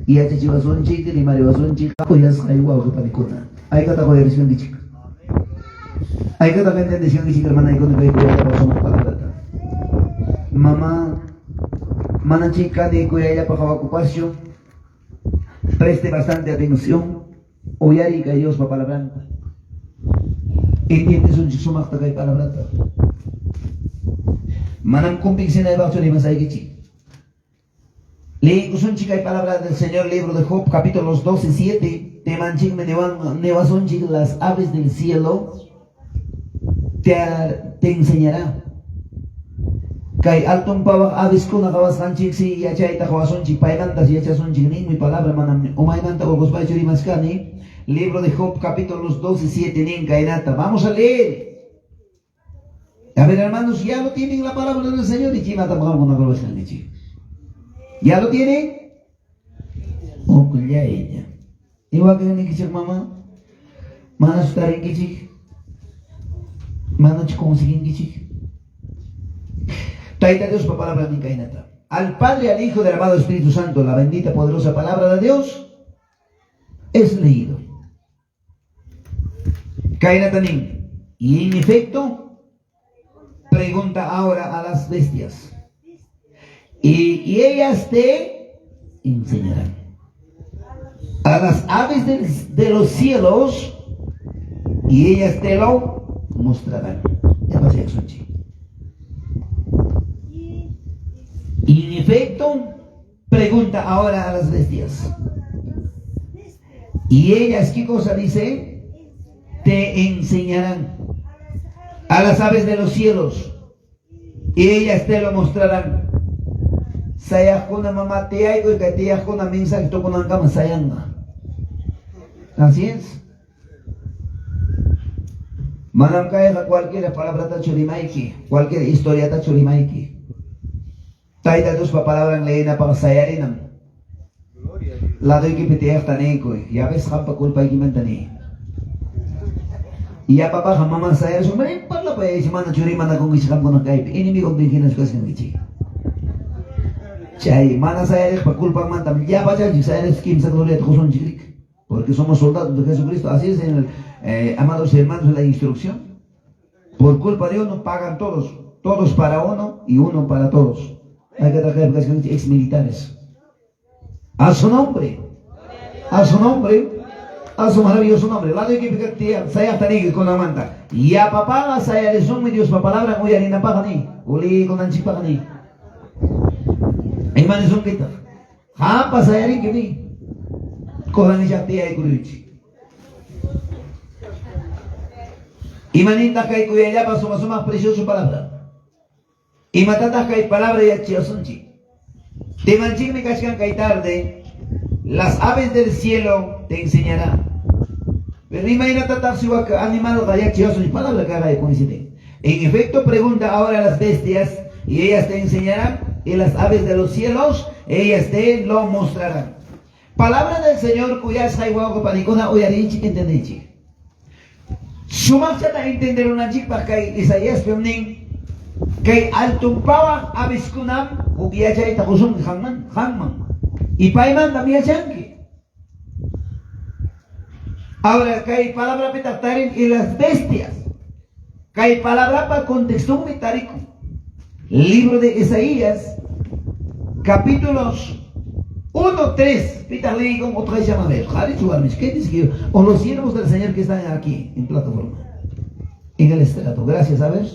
Yachachiwasunchik, rimariwasunchik, kuyasqay wawqi panikuna. Haykataq uyarisqankichik? Haykataq entendesqankichik, hermanaykuna, kay kuyayllapaq sumaq palabrata? Mama, manachik kani kuyayllapaq hawakupaschu. Preste bastante atención. Uyariy kay Diospa palabranta. Entiendesunchik sumaqta kay palabrata. Manam convencinaypaqchu rimasaykichik. Leeykusunchik kay palabra del Señor, libro de Job, capítulos 12, 7. Temanchikmi niwan, niwasunchik las aves del cielo te enseñará. Kay alton pawaq aveskuna qawasqanchiksi yachayta qawasunchik, paymantas yachasunchik ninmi palabra, manam umaymanta urquspaychu rimaskani. Libro de Job, capítulos 12, 7 nin kaynata. Vamos a leer. A ver, hermanos, ya lo tienen la palabra del Señor y imatam qamkuna qawasqankichik. ¿Ya lo tienen? Uqllaylla. Iwakinnikichik mama, manachu tarinkichik? Manachu conseguinkichik? Tayta Diospa palabra nin kaynata. Al Padre, al Hijo, del amado Espíritu Santo, la bendita poderosa palabra de Dios es leído. Kaynata nin. Y en efecto, pregunta ahora a las bestias. Y ellas te enseñarán. A las aves de los cielos, y ellas te lo mostrarán. Ya pasé. Y en efecto, pregunta ahora a las bestias. Y ellas, ¿qué cosa dice? Te enseñarán. A las aves de los cielos. Y ellas te lo mostrarán. Sayaqkuna mama tiyaykuy kay tiyaqkuna mensaje tukunankama sayanqa. Así es. Manam kayqa cualquier palabratachu rimayki, cualquier historiatachu rimayki. Tayta Diospa palabran leenapaq sayarinam. Laduykipi tiyaqta niykuy, ya ves qampa culpaykimanta niy. Ya papaqa mama sayarisun, parlapayaychi mana churimanakunkichik qamkuna kaypi, enemigontin hinachu kachkankichik. Chay mana sayariqpa culpanmantam llapachanchik sayarispa kimsa gloriata qusunchik, porque somos soldados de Jesucristo. Así es, en el, amados hermanos, la instrucción. Por culpa de uno pagan todos, todos para uno y uno para todos. Hay que traer ex militares. A su nombre, a su nombre, a su maravilloso nombre. Lado que sayaqta niyki kunanmanta. Ya papaqa sayarisunmi Diospa palabran uyarinapaq ni, ulikunanchikpaq ni. Ima nisunkitaq? Qampa sayarinki ni. Kunan tiyaykuruychik. Ima nintaq kay kuyayllapa suma sumaq precioso palabra? Imatataq kay palabra yachachiwasunchik? Temanchikmi kachkan kay tarde, las aves del cielo te enseñará. Pero imaynatataq si wak animalqa yachachiwasunchik palabra kaqay coinciden. En efecto, pregunta ahora a las bestias y ellas te enseñarán, y las aves de los cielos, ellas te lo mostrarán. Palabra del Señor kuyasqay wawqi panikuna uyarinchik entendinchik. Sumaqchata entenderunanchikpaq kay Isaíaspim nin, kay alton pawaq aviskunam huk yachayta qusunki qamman, qamman. Y paymantam yachanki. Ahora kay palabrapitaq tarin y las bestias. Kay palabrapa contextonmi tarikun. Libro de Isaías, capítulos 1, 3. Pitaq leykun otra llama ver. Qharichu warmichu, ¿qué dice que o los siervos del Señor que están aquí en plataforma? En el estrato. Gracias, a ver.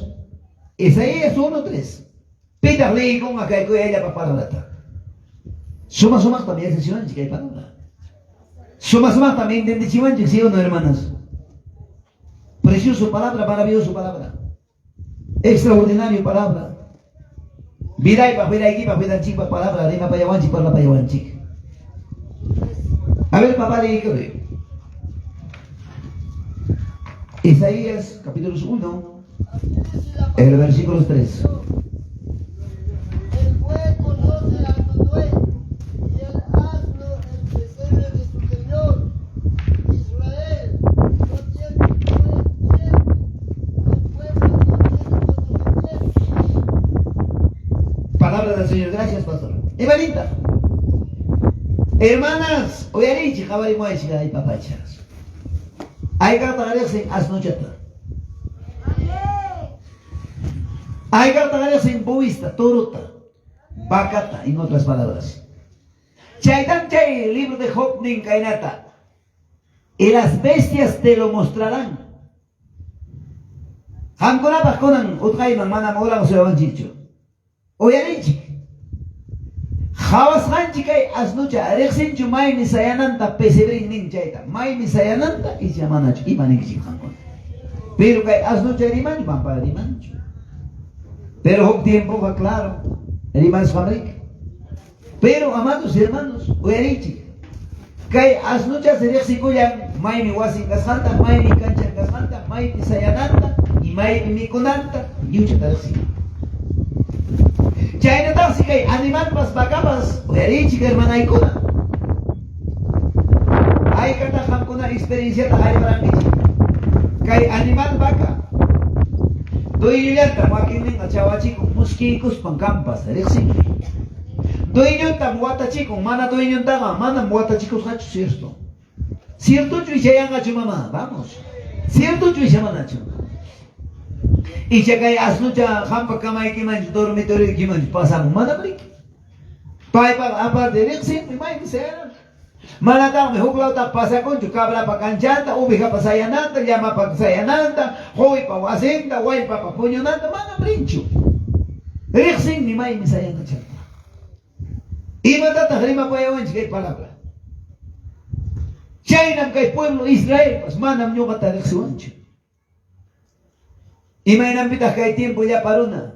Isaías 1, 3. Pitaq leykun kay kuyayllapa palabrata. Suma sumaqtam yachachiwanchik kay palabra. Suma sumaqtam entendichiwanchik, ¿sí o no, hermanas? Precioso palabra, maravilloso palabra. Extraordinario palabra. Vidaypaq, vidaykipaq, vidanchikpaq palabra, rimapayawanchik, parlapayawanchik. A ver, papá, leí. Isaías, capítulo 1, el versículo 3. El buey conoce a su dueño y el asno el pesebre de su señor. Israel no tiene, no entiende, el pueblo no tiene conocimiento. Palabra del Señor. Gracias, pastor. Evanita. Hermanas, uyariychik, qhawarimuwaychik ay papachas. Hayk'aqtaq riqsin asnuchata? Hayk'aqtaq riqsin bueysta, torota, vacata, en otras palabras? Chaytam chay libro de Job nin kaynata: "Y las bestias te lo mostrarán." Qamkunapaq kunan utqayman manam uran suyawanchikchu. Uyarinchik. Qhawasqanchik kay asnucha riqsinchu maymi sayananta pesebrin nin chayta, maymi sayananta icha manachu, ima ninkichik qamkuna? Pero kay asnucha rimanchu, pampa rimanchu. Pero huk tiempoqa claro, rimasqam rik. Pero amados hermanos, uyariychik. Kay asnucha riqsikullan maymi wasin kasqanta, maymi kanchan kasqanta, maymi sayananta y maymi mikunanta, lliwchata riqsikun. Chaynataqsi kay animalpas vacapas, uyariychik hermanaykuna. Haykataq qamkuna experienciata hayparankichik. Kay animal vaca dueñollantam wakinninqa chawachikun, muskiykuspan kampas riqsinmi. Dueñontam watachikun, mana dueñontaqa manam watachikusqachu, cierto. Ciertochu icha yanqachu, mamá? Vamos. Ciertochu icha manachu? Icha kay asnucha qampa kamaykimanchu, dormitorioykimanchu pasamun, manam riki. Paypaqa aparte riqsinmi maymi sayananta. Manataqmi huk lawtaqa pasakunchu cabrapa kanchanta, ovejapa sayananta, llamapa sayananta, quwipa wasinta, wallpapa puñunanta, manam rinchu. Riqsinmi maymi sayanachanta. Imatataq rimapayawanchik kay palabra? Chaynam kay pueblo Israelpas manam ñuqata riqsiwanchu. Imaynanpitaq kay tiempo llapa runa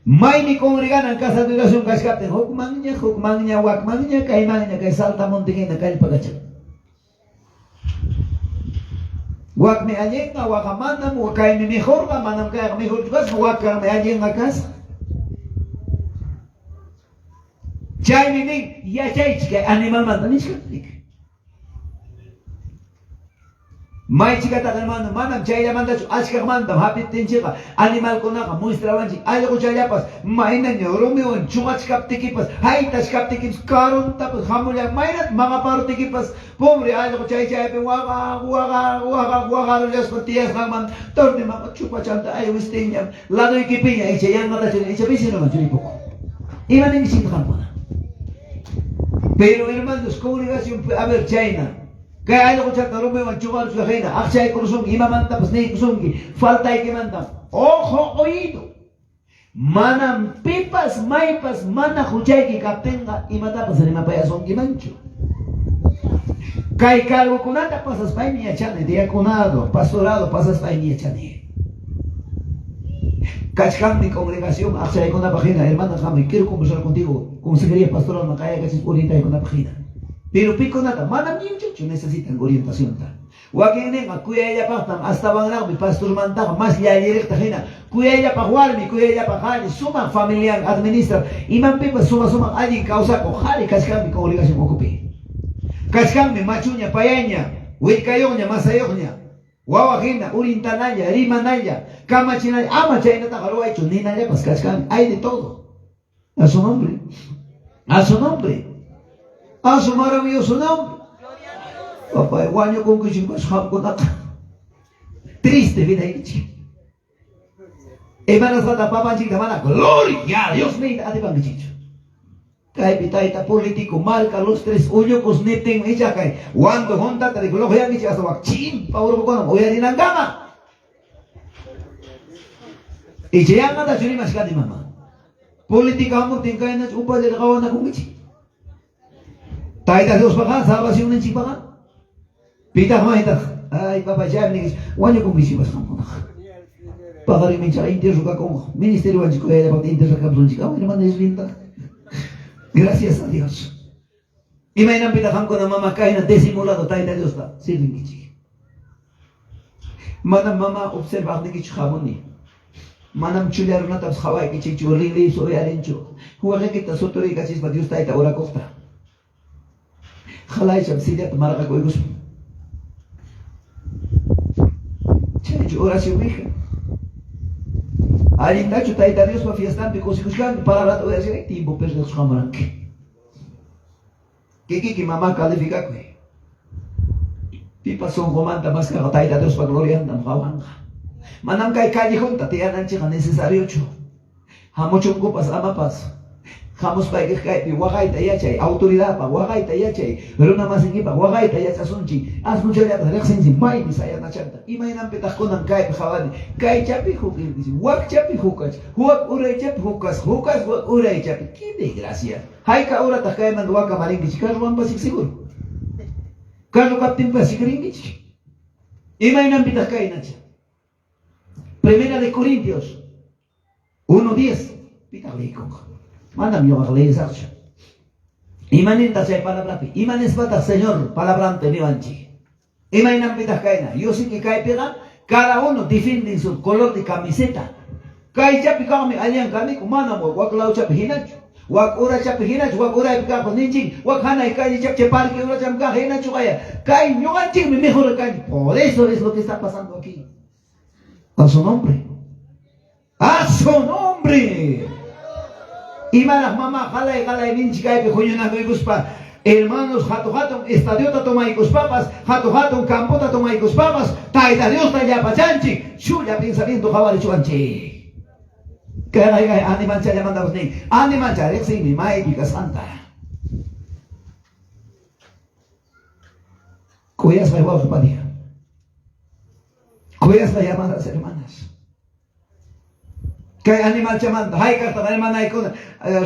maymi congreganan casa de oración kachkaptin hukmanña, hukmanña, wakmanña, kaymanña, kay saltamonte hina kallpakachan. Wakmi allinqa, waqa manam, kaymi mejorqa, manam kayqa mejorchu kasqa, wakmi allinqa kasqa. Chaymi nin, yachaychik kay animalmanta nichkaptin. Maychikataq hermano, manam chayllamantachu, achkaqmantam hapiptinchikqa animalkunaqa muestrawanchik allquchallapas maynaña rumiwan chuqachkaptikipas, haytachkaptikipas, karuntapas hamullan, maynata maqaparutikipas, pobre allqu chay chaypi waqaq, waqaq, waqaq, waqarullaspa tiyasqanman tortimaqa chupachanta aywistinñam laduykipiña icha yanqatachu icha vecinoman churipukun. Ima ninkichik qamkuna? Pero hermanos, congregación, a ver, chayna kay allquchata rumiwan chuqaruchkaq hina aqchaykurusunki, imamantapas niykusunki, faltaykimantam. Ojo, oído. Manam pipas maypas mana huchayki kaptinqa imatapas rimapayasunkimanchu. Kay cargokunata pasaspaymi yachani, diaconado, pastorado pasaspaymi yachani. Kachkanmi congregación aqchaykunapaq hina, hermana, qammi quiero conversar contigo, consejería pastoral maqayakachis orientaykunapaq hina. Pero pikunata manam lliwchachu necesitan orientacionta. Wakinninqa kuyayllapaqtam astawanraqmi pastormantaqa mas llalliriqta hina, kuyayllapaq warmi, kuyayllapaq qhari, sumaq familian administra, imanpipas suma sumaq allin kawsakuq qhari kachkanmi congregación ukupi. Kachkanmi machuña, payaña, willkayuqña, masayuqña, wawa hina, orientanalla, rimanalla, kamachinalla, ama chaynataqa ruwaychu ninallapas kachkanmi. Hay de todo. A su nombre. A su nombre. A su maravilloso nombre. Papá, wañukunkichikpas qamkunaqa. Triste vidaykichik. Imanasqataq papanchikta mana gloria a Dios niyta atipankichikchu? Kaypi tayta político marca los tres ullucos niptinmi icha kay wantu juntata rikuluqyankichik hasta wak chimpa urqukunam uyarinankama. Icha yanqatachu rimashkani, mama? Política hamuptin kaynachu upallalla qawanakunkichik? Tayta Diospaqa, salvacionninchikpaqa, pitaq maytaq? Ay, papá, chaymi ninkichik, wañukunkichikpas qamkunaqa. Paqarinmi chay entierro kakunqa. Ministerio wanchik kuyayllapaqta entierro kapusunchik. Aw, hermana Islinta. Gracias a Dios. Imaynanpitaq qamkuna mama kayna disimulado Tayta Diosta sirvinkichik? Manam mama observaqnikichu hamuni. Manam chulla runatapas qhawaykichikchu, rinriypas uyarinchu. Waqaykita suturiykachispa Dios Tayta orakuqta. Qalaycham sillata marqakuykuspa. Chaychu oración, hija? Allintachu Tayta Diospa fiestanpi kusikuchkanki, palabrata uyarishkanki, tiempo perdekusqamuranki. Kikiki mama calificakuy. Pipa sunqumanta maskaqa Tayta Diospa gloriantam qawanqa. Manam kay callejonta tiyananchikqa necesariochu. Hamuchunkupas amapas. Hamuspaykiq kaypi waqayta yachay, autoridadpaq waqayta yachay, runa masiykipaq waqayta yachasunchik, asnuchallapas riqsinchik maymi sayanachanta. Imaynanpitaq kunan kaypi qawani, kaychapi huk iglesia, wakchapi hukach, wak uraychapi hukas, hukas wak uraychapi. ¡Qué desgracia! Hayka horataq kaymanta waka rinkichik? Carrowanpas seguro. Carro kaptinpas rinkichik. Imaynanpitaq kaynacha? Primera de Corintios 1:10. Pitaq leykunqa? Manam ñuqaqa leyesaqchu. Imanintaq chay palabrapi? Imanispataj Señor palabranta niwanchik? Imaynanpitaq kayna? Yo sé que kaypiqa cada uno defienden su color de camiseta. Kaychapi kaqmi allan kaniku, manam wak lawchapi hinachu. Wak urachapi hinachu, wak uraypi kaqpas ninchik, wak hanay callechapi chay parque uracham kaq hinachu kaya. Kay ñuqanchikmi mejor kanchik. Por eso es lo que está pasando aquí. A su nombre. A su nombre. Imaraq mama qalay qalay ninchik kaypi huñunakuykuspa hermanos hatu hatun estadiota tomaykuspapas, hatu hatun campota tomaykuspapas, Tayta Diosta llapachanchik, chulla pensamiento qawarichuwanchik. Kay kay animal challamantapas nin, animal riqsinmi maypi kasqanta. Kuyasqay wawqi panika. Kuyasqay amadas hermanas. Kay animalchamanta hayk'aqtaq hermanaykuna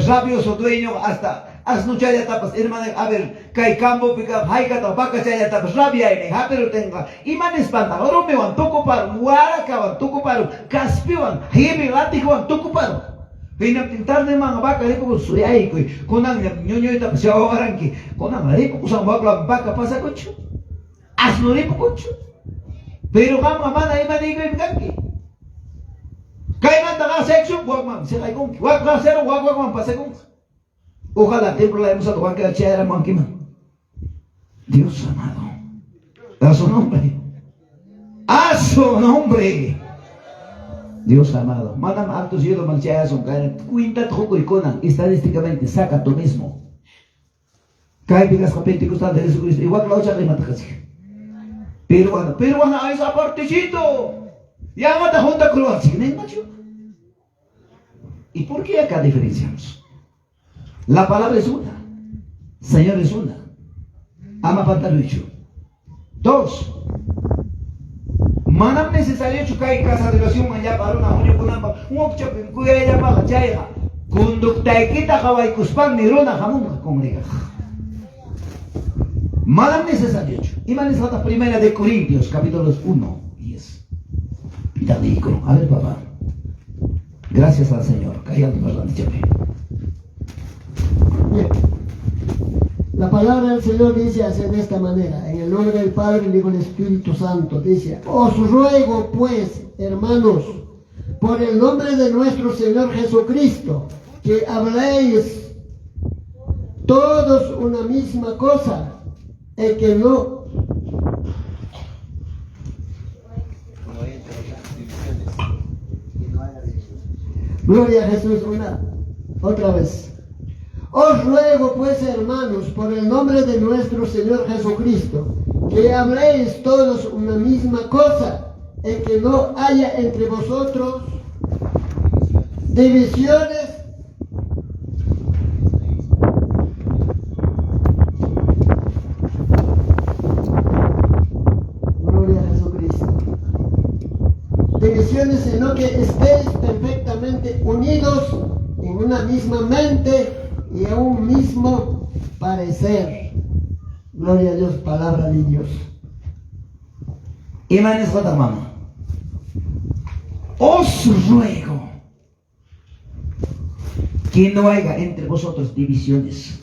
rabioso dueño hasta asnuchallatapas hermana, a ver, kay campopi kaq hayk'ataq vacachallatapas rabiaynin hapirutinqa imanispantan rumiwan tukuparun, warakawan tukuparun, kaspiwan, himi latigowan tukuparun. Hinaptin tardeman vaca ripukun suyaykuy, kunanllam ñuñuytapas yawawaranki, kunan ripukusan waklan vaca pasakunchu, asnu ripukunchu. Pero qamqa mana imaniykuymi kanki. Kaymanta qasaykusun wakman siqaykunki, wak qasayru wak wakman pasakunqa. Ojalá templo la hermosa Juan chayaramuankiman. Dios amado. A su nombre. A su nombre. Dios amado. Manam alto cielo man chayasun kayna cuentata qukuy kunan estadísticamente saca tú mismo. Kaypi kasqa Pentecostal de Jesucristo igual lawchaqa imataq kachik. Peruano, peruano a esa partecito. Llámate junta kurwanchik ninmachu. ¿Y por qué acá diferenciamos? La palabra es una. Señor es una. Ama pantaruchu. Dos. Manam necesario kay casa de oración llapa runa huñukunanpaq wakchapi kuyayllapaqa chayqa conductaykita qawaykuspanmi runa hamunqa congregaq. Manam necesariochu. Ima nisqataq Primera de Corintios capítulos 1, 10. Pitaq liykurun. A ver, papá. Gracias al Señor. Kay alto parlantichapi. Bien. La palabra del Señor dice así de esta manera, en el nombre del Padre, el Hijo y el Espíritu Santo, dice: os ruego pues, hermanos, por el nombre de nuestro Señor Jesucristo, que habléis todos una misma cosa, y que no Gloria a Jesús, una otra vez. Os ruego pues, hermanos, por el nombre de nuestro Señor Jesucristo, que habléis todos una misma cosa, y que no haya entre vosotros divisiones. Gloria a Jesucristo. Divisiones, sino que estéis perfectamente unidos en una misma mente y a un mismo parecer. Gloria a Dios, palabra de Dios. Ima nisqataq mama? Os ruego que no haya entre vosotros divisiones.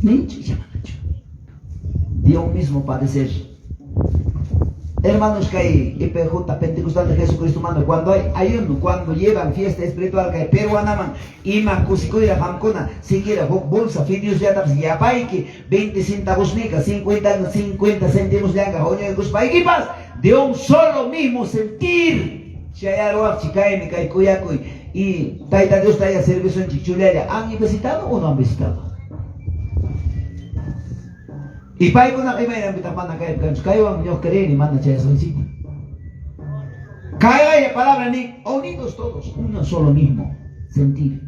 Ninchu llamanachu. De un mismo parecer. Hermanos kay IPJ Pentecostal de Jesucristo manda cuando hay ayuno, cuando llevan fiesta espiritual kay peruanaman ima kusikuyra qamkuna siquiera huk bolsa fideos llatapas yapayki 20 centavos nika 50 céntimos llanga huñuykuspaykipas de un solo mismo sentir chayaruwaqchik kaymi kay kuyakuy y Tayta Diosta haya servisunchik chullalla. ¿Han visitado o no han visitado? Y paykunaqa imaynanpitaq mana kaypi kanchu, kaywan ñuqa creeni mana chayasqanchikta. Kay palabra ni unidos todos, uno solo mismo sentir.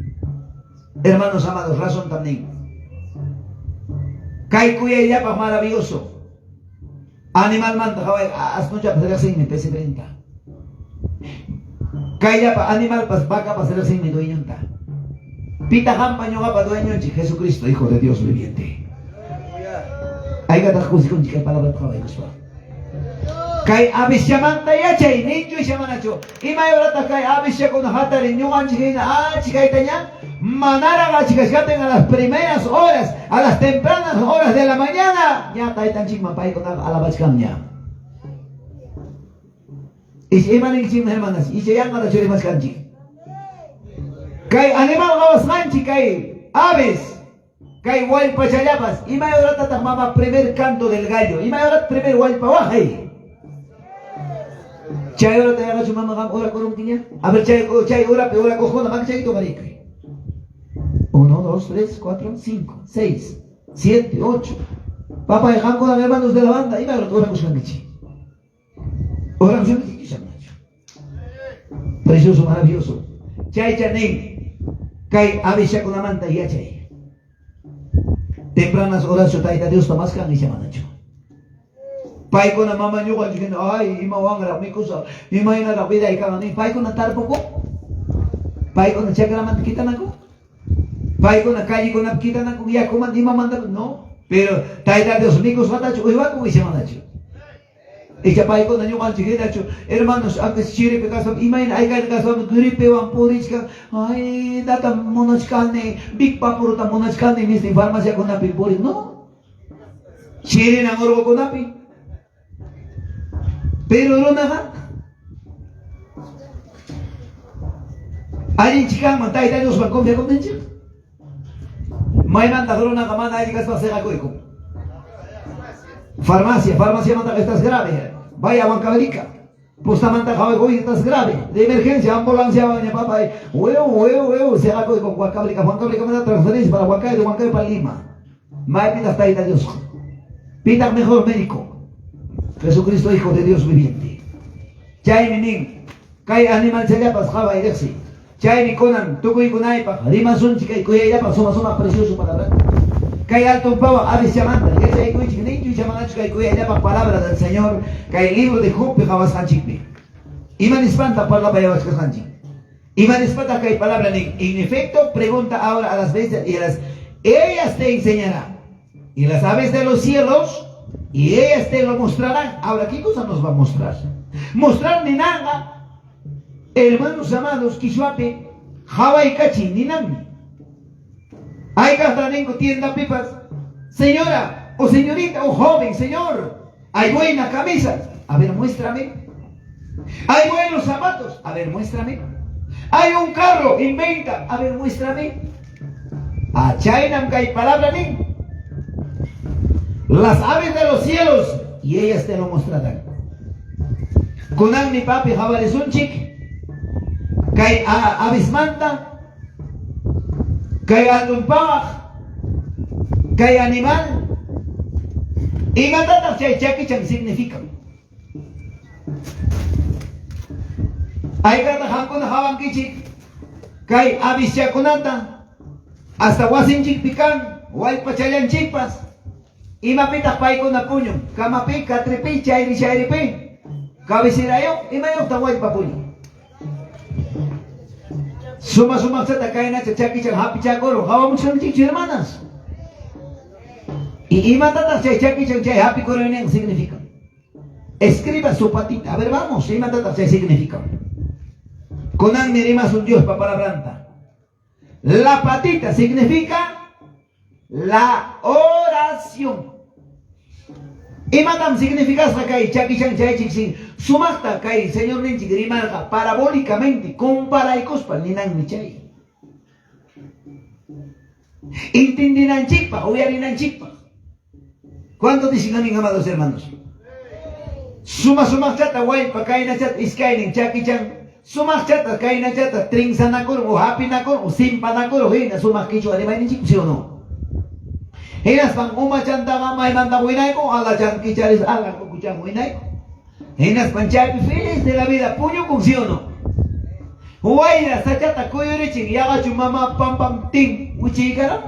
Hermanos amados, razón también. Kay kuyayllapaq maravilloso. Animal manta qaway asnuchapas riqsinmi pesebrenta. Kayllapa animalpas vacapas riqsinmi dueñonta. Pitaq qampa ñuqapa dueñonchik? Jesucristo, Hijo de Dios viviente. Aykataq kusikunchik kay palabrata qawaykuspa. Kay abeschamanta yachay, ninchu ishamanachu. Imay horataq kay abeschakuna hatarin ñuqanchik hina achkaytaña? Manaraq achkachkaptin a las primeras horas, a las tempranas horas de la mañana, ña taytanchikman paykunaqa alabachkanña. Icha ima ninkichikmi hermanas, icha yanqata churimachkanchik. Kay animal qawasqanchik kay aves, kay wallpachallapas, imay horatataq mama primer canto del gallo, imay horat primer wallpa waqay? Chay horata yaqachu mama qam orakurunkiña? A ver, chay horapi orakuqkuna makichayta uqarikuy. 1, 2, 3, 4, 5, 6, 7, 8. Papay, qamkuna hermanos de la banda, imay horata orakushkankichik? Orakushkankichik manachu? Precioso, maravilloso. Chaycha nin, kay abeshakunamanta yachay. Tempranas horas Tayta Diosta maskan isha manachu. Paykuna mama ñuqanchik hina, ay, imawanraq mikusaq, imaynaraq viday kanqa nin, paykuna tarpuku? Paykuna chakramanta kitanaku? Paykuna callekunapi kitanaku yakumanta imamanta? No, pero Tayta Dios mikusqatachu uywakun isha manachu? Icha paykuna ñuqanchik hinachu, hermanos, antes chiripi kaspa imayna aykayna kaspa gripewan purichkan, ay, data munachkani, Big Vaporruta munachkani nistin farmaciakunapi purin, no? Chirinan urqukunapi. Pero runaqa allinchik kanman Tayta Diosman confiakuptinchik. Maymantaq runaqa mana allin kaspa siqakuykun? Farmacia, farmaciamantaqa estás grave. Vaya a Huancavelica. Postamanta qawaykuy estás grave. De emergencia, ambulancia, baña papay. Huevo, huevo, huevo, siqakuykun Huancavelica. Huancavelica manda transferencia para Huancayo, de Huancayo para Lima. Maypitaq Tayta Dios. Pitaq mejor médico. Jesucristo, Hijo de Dios viviente. Chaymi nin, kay animal challapas qaway riqsi. Chaymi kunan tukuykunaypaq rimasunchik kay kuyayllapaq suma suma precioso palabra. Kay alton pawa abeschamanta yachaykuychik ninchu chamanachu kay kuyayllapaq palabra del Señor kay libro de Jobpi qawasqanchikpi. Ima nispanta parlapayawachkasqanchik. Ima nispataq kay palabra nin? En efecto, pregunta ahora a las bestias y a las ellas te enseñarán. Y las aves de los cielos, y ellas te lo mostrarán. Ahora, ¿qué cosa nos va a mostrar? Mostrar ni nada. Hermanos amados, qichwapi, qawaykachiy ninanmi. Hay ninku tienda pipas. Señora, o señorita, o joven, señor, hay buena camisa. A ver, muéstrame. Hay buenos zapatos. A ver, muéstrame. Hay un carro en venta. A ver, muéstrame. A chaynam kay palabra nin. Las aves de los cielos, y ellas te lo mostrarán. Kunanmi papi qawarisunchik, kay avismanta, kay altumpawaq, kay animal, imatataq chay chakichan significa? Aykataq qamkuna qawankichik kay avischakunata hasta wasinchikpi kan, wallpachallanchikpas, imapitaq paykuna puñun? Kamapi, katripi, chayri chayripi, cabecerayoq, imayuqtaq wallpa puñun? Suma sumaqchata kaynacha chakichan hapichakurun, qawamuchkanchikchu hermanas? Y imatataq chay chakichan chay hapikuruynin significa? Escriba su patita. A ver, vamos, imatataq chay significa? Kunanmi rimasun Diospa palabranta. La patita significa la oración. Imatam significasqa kay chakichan chaychik sin sumaqta kay Señorninchik rimarqa parabólicamente comparaykuspa ninanmi chay. Entendinanchikpaq, uyarinanchikpaq. ¿Cuánto dicen amén, amados hermanos? Suma sumaqchata wallpa kaynachata iskaynin chakichan sumaqchata kaynachata trinzanakurun o hapinakurun o simpanakurun hina sumaq qichwa rimayninchik, ¿sí o no? Hinaspan umachantaqa maymanta winaykun, alachan kicharis alan ukuchan winaykun. Hinaspan chaypi feliz de la vida puñukun, ¿sí o no? Wayra sachata kuyurichin, yaqachu mama pam tin wichiykaran?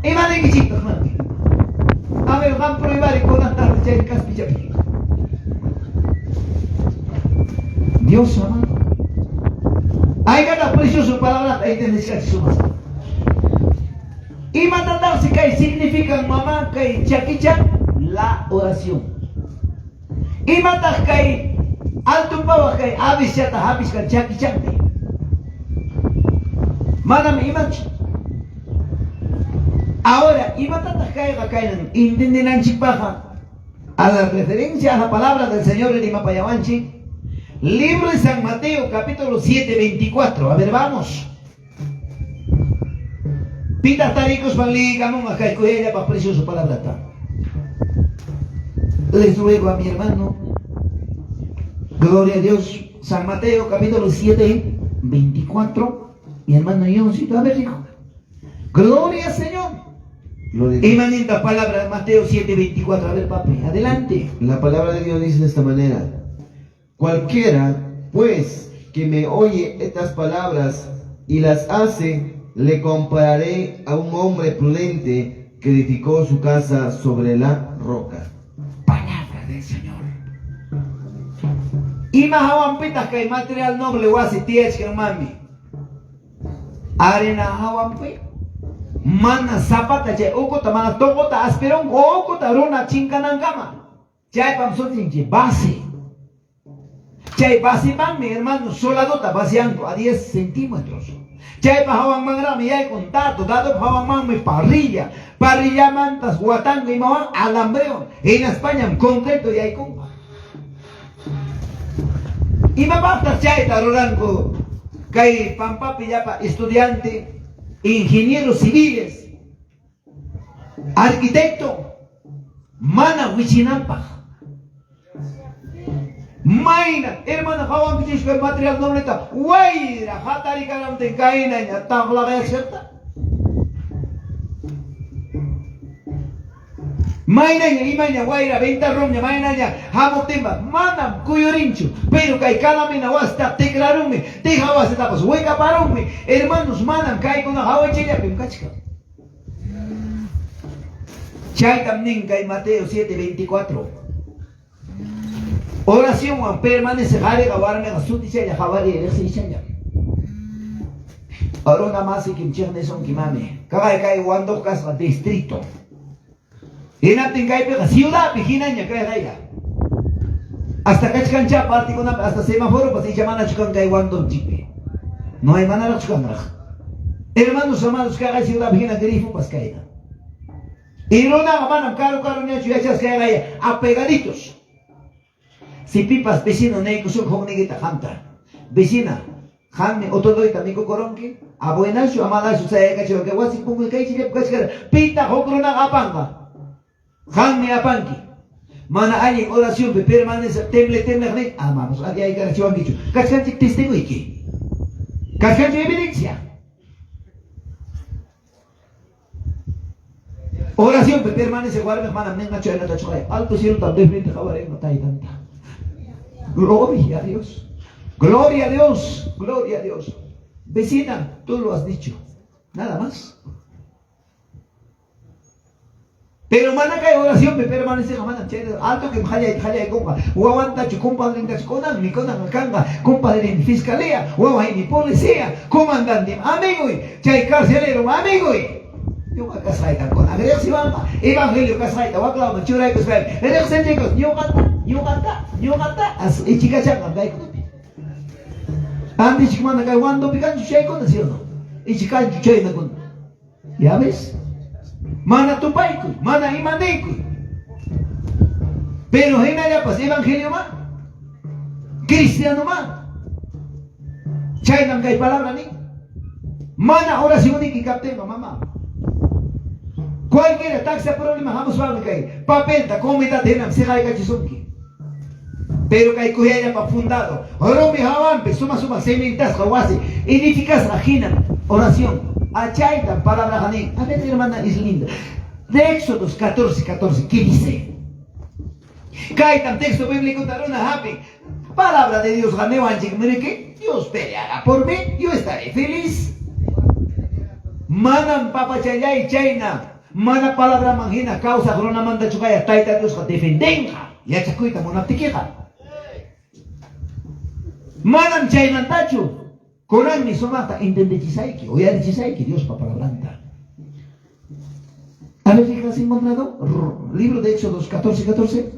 Ima ninkichiktaq, mami? A ver, qam pruebari kunan tarde chay kaspichapi. Dios amado. Aykata precioso palabrata entendishkachi sumas. Imatataqsi kay significan, mamá, kay chakicha? La oración. Imataq kay alto pawaq kay avischata hapishkan chakichanpi? Manam imachu. Ahora, imatataq kayqa kaynan entendinanchikpaqqa a la referencia a la palabra del Señor rimapayawanchik, libro de San Mateo, capítulo 7, 24. A ver, vamos. Pitaq tarikuspan liyikamunqa kay kuyayllapaq precioso palabrata? Les ruego a mi hermano, gloria a Dios, San Mateo capítulo 7, 24. Mi hermano Yoncito, a ver, hijo. Gloria al Señor. Gloria a Dios. Ima palabra de Mateo 7, 24. A ver, papi, adelante. La palabra de Dios dice de esta manera: Cualquiera, pues, que me oye estas palabras y las hace, le compararé a un hombre prudente que edificó su casa sobre la roca. Palabra del Señor. Ima hawanpitaq kay material noble wasi tiyachkan, mami? Arena hawanpi. Mana zapata chay ukuta, mana toqota aspirunku ukuta runa chinkanankama. Chaypam sutinchik base. Chay basimanmi, hermano, soladota vacianku a 10 centímetros. Chaypa hawanmanraqmi yaykun dado, dadopa hawanmanmi parrilla. Parrillamantas watanku imawan alambrewan. Hinaspañam concreto yaykunqa. Imapaqtaq chayta ruranku kay pampapi llapa estudiante, ingenieros civiles, arquitecto, mana wichinanpaq? Mayna, hermano, hawanpi chishka material nobleta, wayra hatarikaramtin kaynaña taqlaqayachkarta. Maynaña imaña wayra ventarrumña maynaña hamuptinpas manam kuyurinchu, pero kay calamina wasita tikrarunmi, tija wasitapas wikaparunmi. Hermanos, manam kaykuna hawachillapim kachkan. Chaytam nin kay Mateo 7:24. Oracionwan permanece qhariqa warmiqa sutichalla qhawariy riqsiychalla. Runa masikim chiqnisunki, mami. Kaqay kay Huanduq kasqa distrito. Hinaptin kaypiqa ciudadpi hinaña kayqaya. Hasta kachkancha partikunapi, hasta semaforopas icha manachu kan kay Huandunchikpi. No hay, manaraqchu kanraq. Hermanos amados, kaqay ciudadpi hina grifopas kayna. Y runaqa manam karu karuñachu yachasqa kayqaya apegaditos. Si pipas vecino niykusun hukniykita qamta. Vecina, qammi utudoyta mikukurunki, abuenachu amalachu sayaykachiwanki wasi punkuy kaychillapi kachkara. Pitaq huk runaqa apanqa? Qammi apanki. Mana allin oracionpi permanece temble temblaq nin, amamos adyaykachiwankichu. Kachkanchik testigoyki. Kachkanchik evidencia. Oracionpi permanece warmiq manam ninqachu chaynatachu qaya. Alto cielo de frente qhawarinqa taytanta. Gloria a Dios. Gloria a Dios. Gloria a Dios. Vecina, tú lo has dicho. Nada más. Pero mana kay oracionpi permanece manam chay alto que qallay qallaykunqa. Wawantachu compadrentachu kunanmi kunan kanqa compadre fiscalía, wawaymi policía, comandante amigoy, chay carcelero amigoy. Ñuqa kasqayta kunan riqsiwanqa, evangelio kasqayta waklawman churaykuspaymi riqsinchikos ñuqata, ñuqata, ñuqata as ichikachanqa kaykunapi. Andichik mana kay Huandopi kanchu chaykuna, ¿sí o no? Ichikanchu chaynakuna. ¿Ya ves? Mana tupaykuy, mana imaniykuy. Pero hinallapas evangelio ma, cristiano ma. Chaynam kay palabra nin. Mana oracionniki kaptinqa, mamá. Cualquiera taxa problema hamuspanmi kay papelta comitata hinam siqaykachisunki. Pero kay kuyayllapa fundado, rumi hawanpi suma suma cementasqa wasi, edificasqa hinam oración. Achaytam palabraqa nin. A ver, hermana Islinda. De Éxodos 14, 14, ¿qué dice? Kaytam texto bíblico runa hapin. Palabra de Dios niwanchik que Dios peleará por mí, yo estaré feliz. Manam papachallay chayna, mana palabra manhina kawsaq runamantachu kaya Tayta Diosqa defendenqa, yachakuyta munaptikiqa. Manam chaymantachu, kunanmi sumaqta entendechisayki, uyarichisayki Diospa palabranta. A ver si has encontrado libro de Éxodos 14, 14.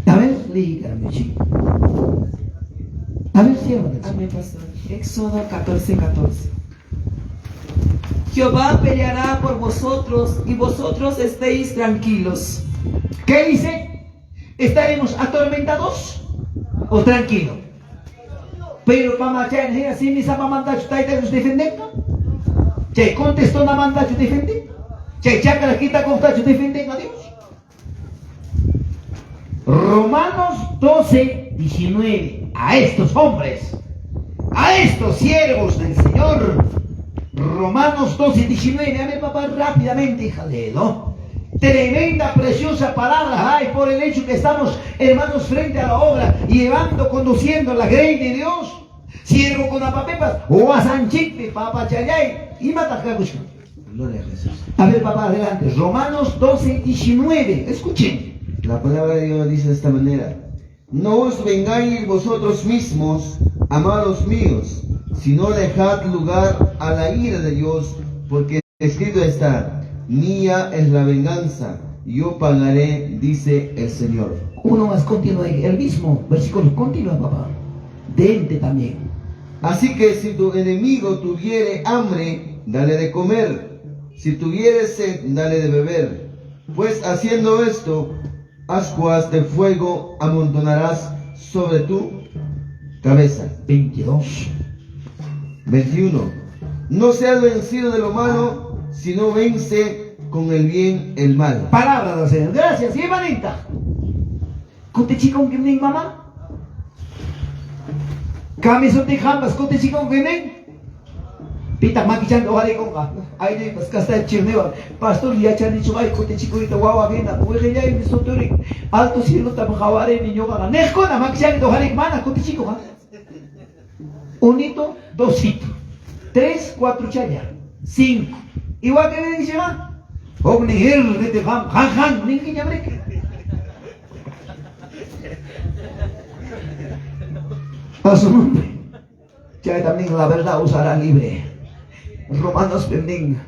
A ver, lígame, chico. A ver, sierva del Señor. Amén, pastor. Éxodo 14, 14. Jehová peleará por vosotros y vosotros estéis tranquilos. ¿Qué dice? ¿Estaremos atormentados o tranquilos? Pero pamachan hina simisapamantachu Tayta Dios defendenqa? Chay contestonamantachu defenden? Chay chakra kitakuqtachu defenden a Dios? Romanos 12, 19. A estos hombres, a estos siervos del Señor. Romanos 12, 19. A ver, papá, rápidamente, hija, léelo. Tremenda, preciosa palabra. Ay, por el hecho que estamos, hermanos, frente a la obra, llevando, conduciendo la grey de Dios. Siervo con apapepas, o a Sanchikpi, papá chayay, y matajagushka. Gloria a Jesús. A ver, papá, adelante. Romanos 12, 19. Escuchen. La palabra de Dios dice de esta manera: No os vengáis vosotros mismos, amados míos, sino dejad lugar a la ira de Dios, porque escrito está: Mía es la venganza, yo pagaré, dice el Señor. Uno más continúa, el mismo versículo, continúa, papá. Dente también. Así que si tu enemigo tuviere hambre, dale de comer. Si tuviere sed, dale de beber. Pues haciendo esto, ascuas de fuego amontonarás sobre tu cabeza. 22. 21. No seas vencido de lo malo, sino vence con el bien el mal. Palabra del Señor. Gracias. Y manita. Kutichikunkim nin mamá. Kamisuntik hampas kutichikunkim nin. Pitaq makichanta uqarikunqa. Aylluypas kastay chirniwan. Pastor yachanichu ay kutichikuyta wawa hina. Wiqillaymi suturin. Alto cielota qhawarini ñuqaqa. Niqkuna makichanta uqarik mana kutichikuqa. Unito, dosito. 3, 4 chaya. 5. Igual que dice va. Huknin hir niti qam han han ninkiña brika. A su nombre. Chay también la verdad os hará libre. Romanos pemnin.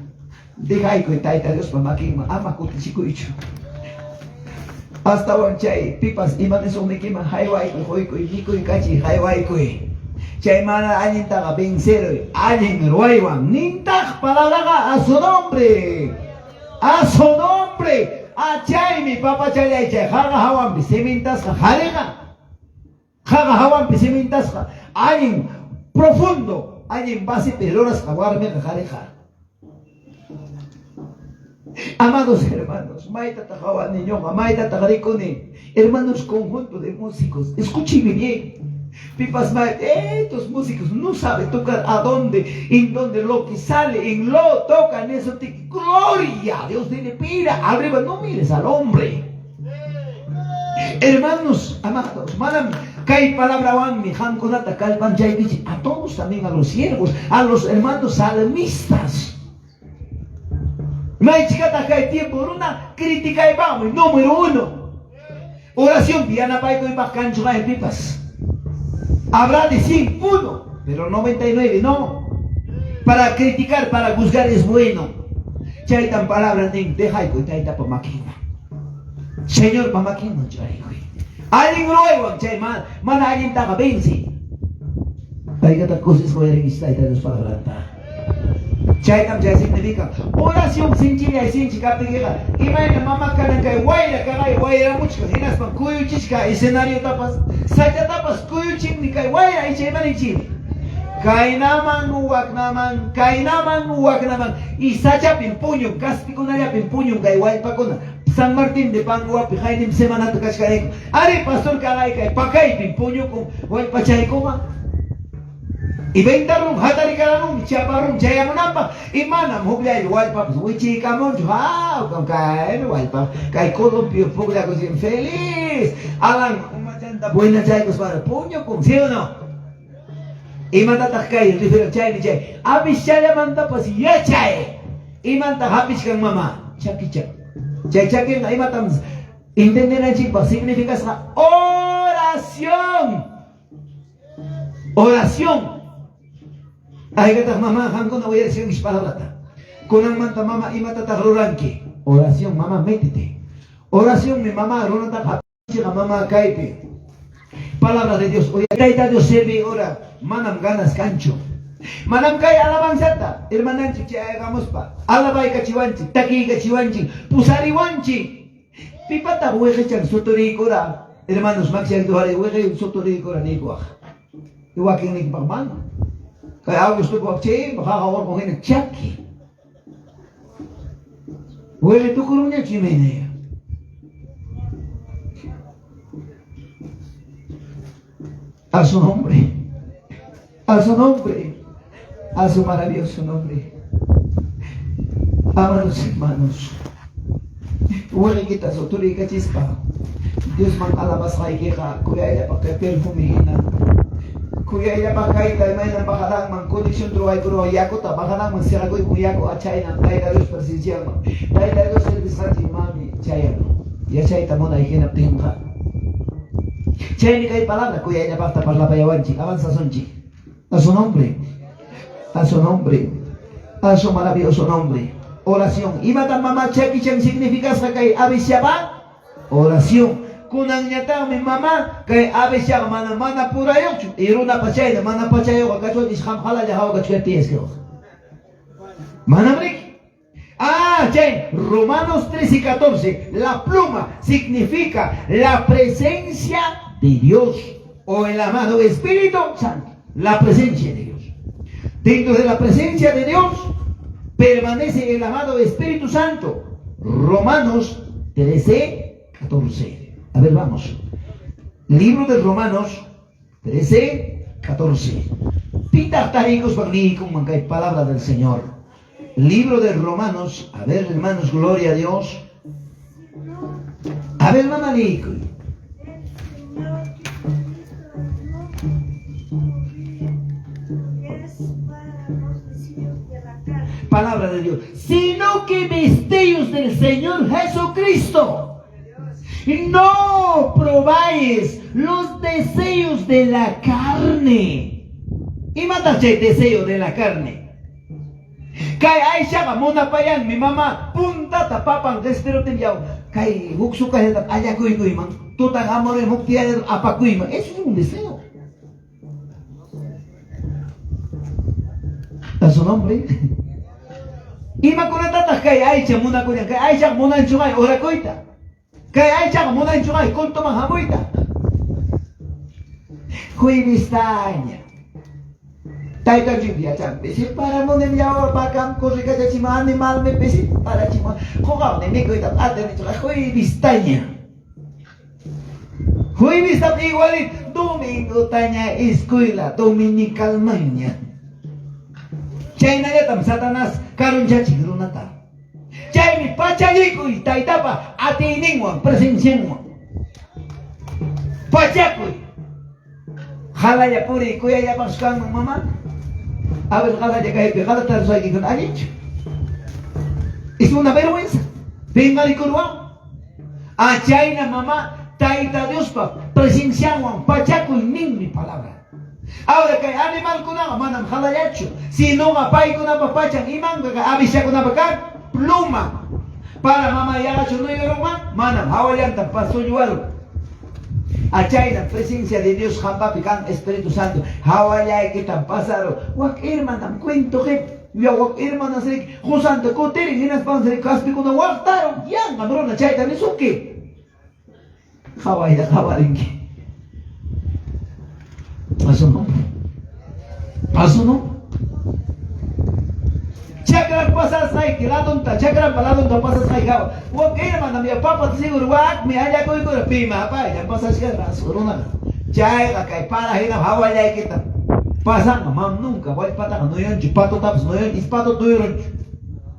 Dejaykuy Tayta Diospa makinman ama kutichikuychu. Hasta chay pipas imanisuqnikiman haywaykuy quykuy mikuy kachi haywaykuy. Chay mana allintaqa venceruy allin ruwaywan nintaq palabraqa a su nombre. A su nombre. Achaymi papachallay chay qaqa hawanpi cimentasqa qhariqa. Qaqa hawanpi cimentasqa allin profundo, allin basipi rurasqa warmiqa qhariqa. Amados hermanos, mayta qhawani ñuqa, mayta rikuni. Hermanos, conjunto de músicos, escúchenme bien. Pipas estos músicos no saben tocar a dónde, en dónde lo que sale, en lo tocan eso. Gloria a Dios, dile, mira, arriba, no mires al hombre. Hermanos amados, manam kay palabrawanmi qamkunata kallpanchaykichik a todos también, a los siervos, a los hermanos salmistas. Maychikataq kay tiempo runa criticaypaqmi, número 1. Oración yanapaykunapaq kanchu pipas. Habrá de 100, uno, pero 99 no. Para criticar, para juzgar es bueno. Chaytan palabra nin, dejaykuy taytapa makinman. Señor pa makinman churaykuy. Allin ruwaywan chay mana allintaqa venci. Paykata kusisqa uyarinkichik Tayta Dios palabranta. Chaytam chay significa oración sinchillay sinchi kaptinkiqa imayna mama kanan kay wayra kaqay wayramuchkan hinaspan kuyuchichka escenariotapas sachatapas kuyuchinmi kay wayra icha imaninchik kaynaman waknaman kaynaman waknaman y sachapin puñun kaspikunallapin puñun kay wallpakuna San Martín de Panguapi haynim semanata kachkarayku ari pastor kaqay kay pakaypin puñukun wallpachaykuma. Y ventarrun hatarikaramunmi chaparrun chayamunanpaq y manam hukllaylla wallpapas wichiykamunchu hawkam kaymi wallpa kay columpio pukllakusin feliz Alan umachanta buenachaykuspa puñukun ¿sí o no? Imatataq kay refiero chaymi chay apischallamantapas yachay imantaq hapichkan mama chakicha chay chakinqa imatam entendenanchikpaq significasqa oración. Oración. Aykataq mama qamkuna uyarishkankichik palabrata. Kunanmanta mama imatataq ruranki? Oración mama métete. Oracionmi mama runataqa hap'ichiqa mama kaypi. Palabra de Dios uyari. Tayta Dios sirviy ora manam ganas kanchu. Manam kay alabanzata hermananchik chay ayqamuspa alabaykachiwanchik, takiykachiwanchik, pusariwanchik. Pipataq wiqichan suturiykura? Hermanos, makyaykuhari wiqi suturiykura niykuwaq. Wakinniykipaq mana. Kay Augustopa chimpa qaqa urqun hina chaki. Wiqi tukurunñachu imaynaya. A su nombre. A su nombre. A su maravilloso nombre. Amados hermanos. Wiqikita suturiykachispa Diosman alabasqaykiqa kuyayllapaq kay perfume hina. Kuyayllapaq kayta imaynan bajadanman conexión ruwaykuruwan yakuta bajadanman siqakuykun yaku achaynan Tayta Dios presencianman. Tayta Dios servisqanchik mami chayan. Yachayta munay hinaptinqa. Chaymi kay palabra kuyayllapaqta parlapayawanchik. Avanzasunchik. A su nombre. A su nombre. A su maravilloso nombre. Oración. Imatam mama chakichan significasqa kay abishapa? Oración. Kunanñataqmi mama kay abishaqa mana mana purayuqchu. Y runapa chayna mana pachayuqqa kachwan ishqam halalla hawkachkaptin tiyasqaqa. Manam riki. Ah, chay Romanos 13 y 14, la pluma significa la presencia de Dios o el amado Espíritu Santo, la presencia de Dios. Dentro de la presencia de Dios permanece el amado Espíritu Santo. Romanos 13, 14. A ver, vamos. Libro de Romanos 13, 14. Pitaq tariykuspan niykunman kay palabra del Señor. Libro de Romanos, a ver hermanos, gloria a Dios. A ver, mamá, liykuy. El Señor Jesucristo no es para los deseos de la carne. Palabra de Dios. Sino que vestidos del Señor Jesucristo. No probáis los deseos de la carne. Imataq chay deseo de la carne? Kay aychaqa munapayanmi mama puntata papan qespiruptin yaw kay huk sukallata allakuykuyman tutan hamurin huk tiyallata apakuyman. Eso es un deseo. A su nombre. Imakunatataq kay aycha munakullan? Kay aychaqa munanchuqay orakuyta. Kay aychaqa munanchuqay cultoman hamuyta. Juevistaña. Tayta Dios yachan pisiparamunim yawar pakam corrikachachiman animalmi pisiparachiman quqawni mikuyta atinichuqa juevistaña. Juevistam igualit domingotaña escuela dominicalmanña. Chaynallatam Satanás karunchachin runata. Chaymi pachallikuy taytapa atiyninwan presencianwan. Pachakuy. Qalalla puriy kuyayllapaqchu kanman mama? A ver, qalalla kaypi qalata ruwaykikuna allinchu? Es una vergüenza. Pinqarikurwan. Ah, chayna mama Tayta Diospa presencianwan pachakuy ninmi palabra. Ahora kay animalkunaqa manam qalallachu, sinoqa paykunapa pachan imanqa kay abishakunapa kan pluma. Para mama yaqachu nuyurunman? Manam, hawallantam pasulluwarun. Ah, chayna presencia de Dios qampapi kan Espíritu Santo. Hawallaykitam pasaru. Wak hermanam cuento qip. Ya wak hermanas riki qusanta kutirin hinaspansi riki kaspikuna waqtarun. Yanqam runa chayta nisunki. Qhawayta qhawarinki. A su nombre. A su nombre. Chakran pasasqayki ladunta, chakranpa ladunta pasasqayki hawa. Wak hermanam ya papata seguro wakmi allakuykura pima apayllam pasachkarqa runaqa. Chayqa kay para hinam hawallaykita. Pasanqa, mam nunca, wallpataqa nuyunchu, patotapas nuyunchu, is pato nuyurunchu.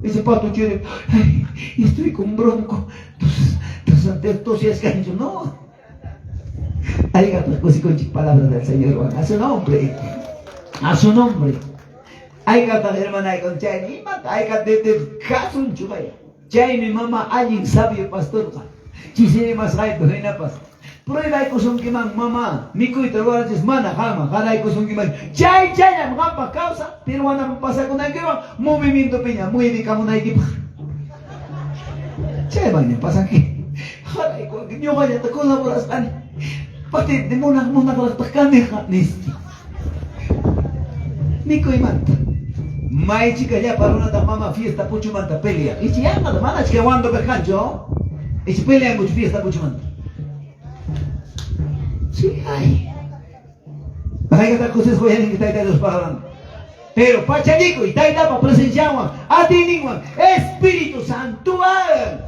Ese pato chiri, ay, estoy con bronco, tosiaskanchu, no. Haykataq kusikunchik palabra del Señor, a su nombre, a su nombre. Haykataq hermanaykun chaymi imata haykat de kasunchu vaya. Chaymi mama allin sabio pastorqa. Chisi rimasqaypi hinapas. Pruebaykusunkiman mama mikuyta ruwaranchis mana qanman qaraykusunkiman. Chay chayllam qampaq causa peruanaman pasakunaykiwan movimientopiña muevikamunaykipaq. Chaymanña pasanki. Qaraykuwanki ñuqallata colaborasqani. Patente munaq munaqraqtaq kaniqa nispa. Mikuymanta. Maychika llapa runataq mama fiesta puchumanta pelean. Ichi yanqata manach kay Huandopiqa kanchu. Ichi peleankuchu fiesta puchumanta. Sí, ay. Haykataq kusisqa uyarinki Tayta Dios palabranta. Pero pachallikuy Taytapa presencianwan, atiyninwan, Espíritu Santowan.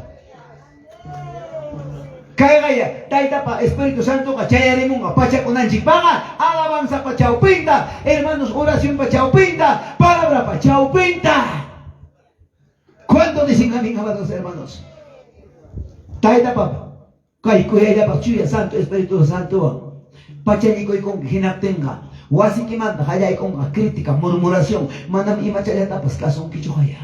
Kayqaya Taytapa Espíritu Santoqa chayarimunqa pachakunanchikpaqa alabanzapa chawpinta, hermanos oracionpa chawpinta, palabrapa chawpinta. ¿Cuánto dicen amén, amados hermanos? Taytapa kay kuyayllapaq chuya Santo Espíritu Santowan pachallikuykunki hinaptinqa wasikimanta qallaykunqa crítica, murmuración, manam imachallatapas kasunkichu haya.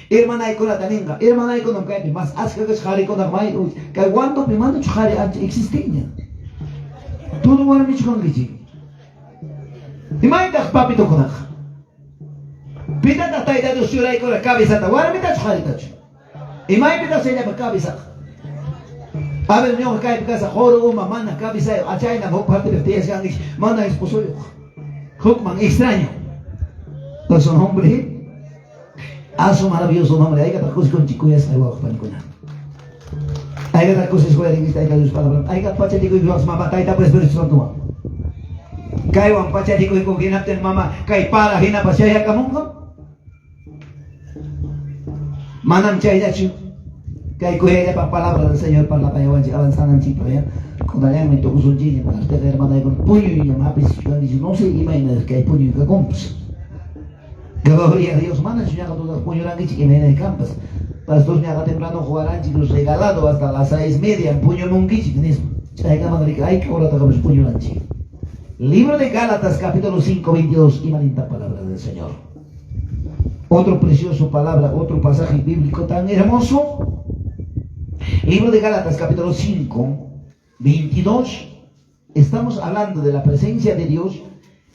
Hermanaykunata ninqa, hermanaykunam kaypi mas achka kasqa qarikunaqa may kay Huandopi manachu qari ancha existinña. Todo warmichu kankichik. Imaytaq papitokunaqa? Pitataq Tayta Dios churaykura cabezata, warmitachu qaritachu? Imaypitaq chayllapa cabezaqa? A ver, ñuqa kaypi kasaq quru uma mana cabezayuq, achaynam huk partepi tiyashkankichik, mana esposoyuq. Hukman extraño. A su nombre. A su maravilloso nombre. Haykataq kusikunchik kuyasqay wawqi panikuna. Haykataq kusisqa uyarinkichik Tayta Dios palabra. Haykat pachallikuykuwas mama Taytapa Espíritu Santowan. Kaywan pachallikuykunki hinaptin mama kay para hinapas chayakamunqa. Manam chayllachu. Kay kuyayllapaq palabra del Señor parlapayawanchik avanzananchikpaq ya. Kunallanmi tukusunchikña parteqa hermanaykuna puñuyñam hapisuchkankichik no sé imayna kay puñuy kakunpas. Gloria a Dios, manachu ñaqa tutaq puñurankichik imayna kanpas. Pastor ñaqa temprano jugaranchik regalado hasta las 6:30 puñumunkichik nispa. Chaykaman rika hayka horataqapas puñuranchik. Libro de Gálatas capítulo 5, 22, imaninta palabra del Señor. Otro precioso palabra, otro pasaje bíblico tan hermoso. Libro de Gálatas capítulo 5, 22. Estamos hablando de la presencia de Dios.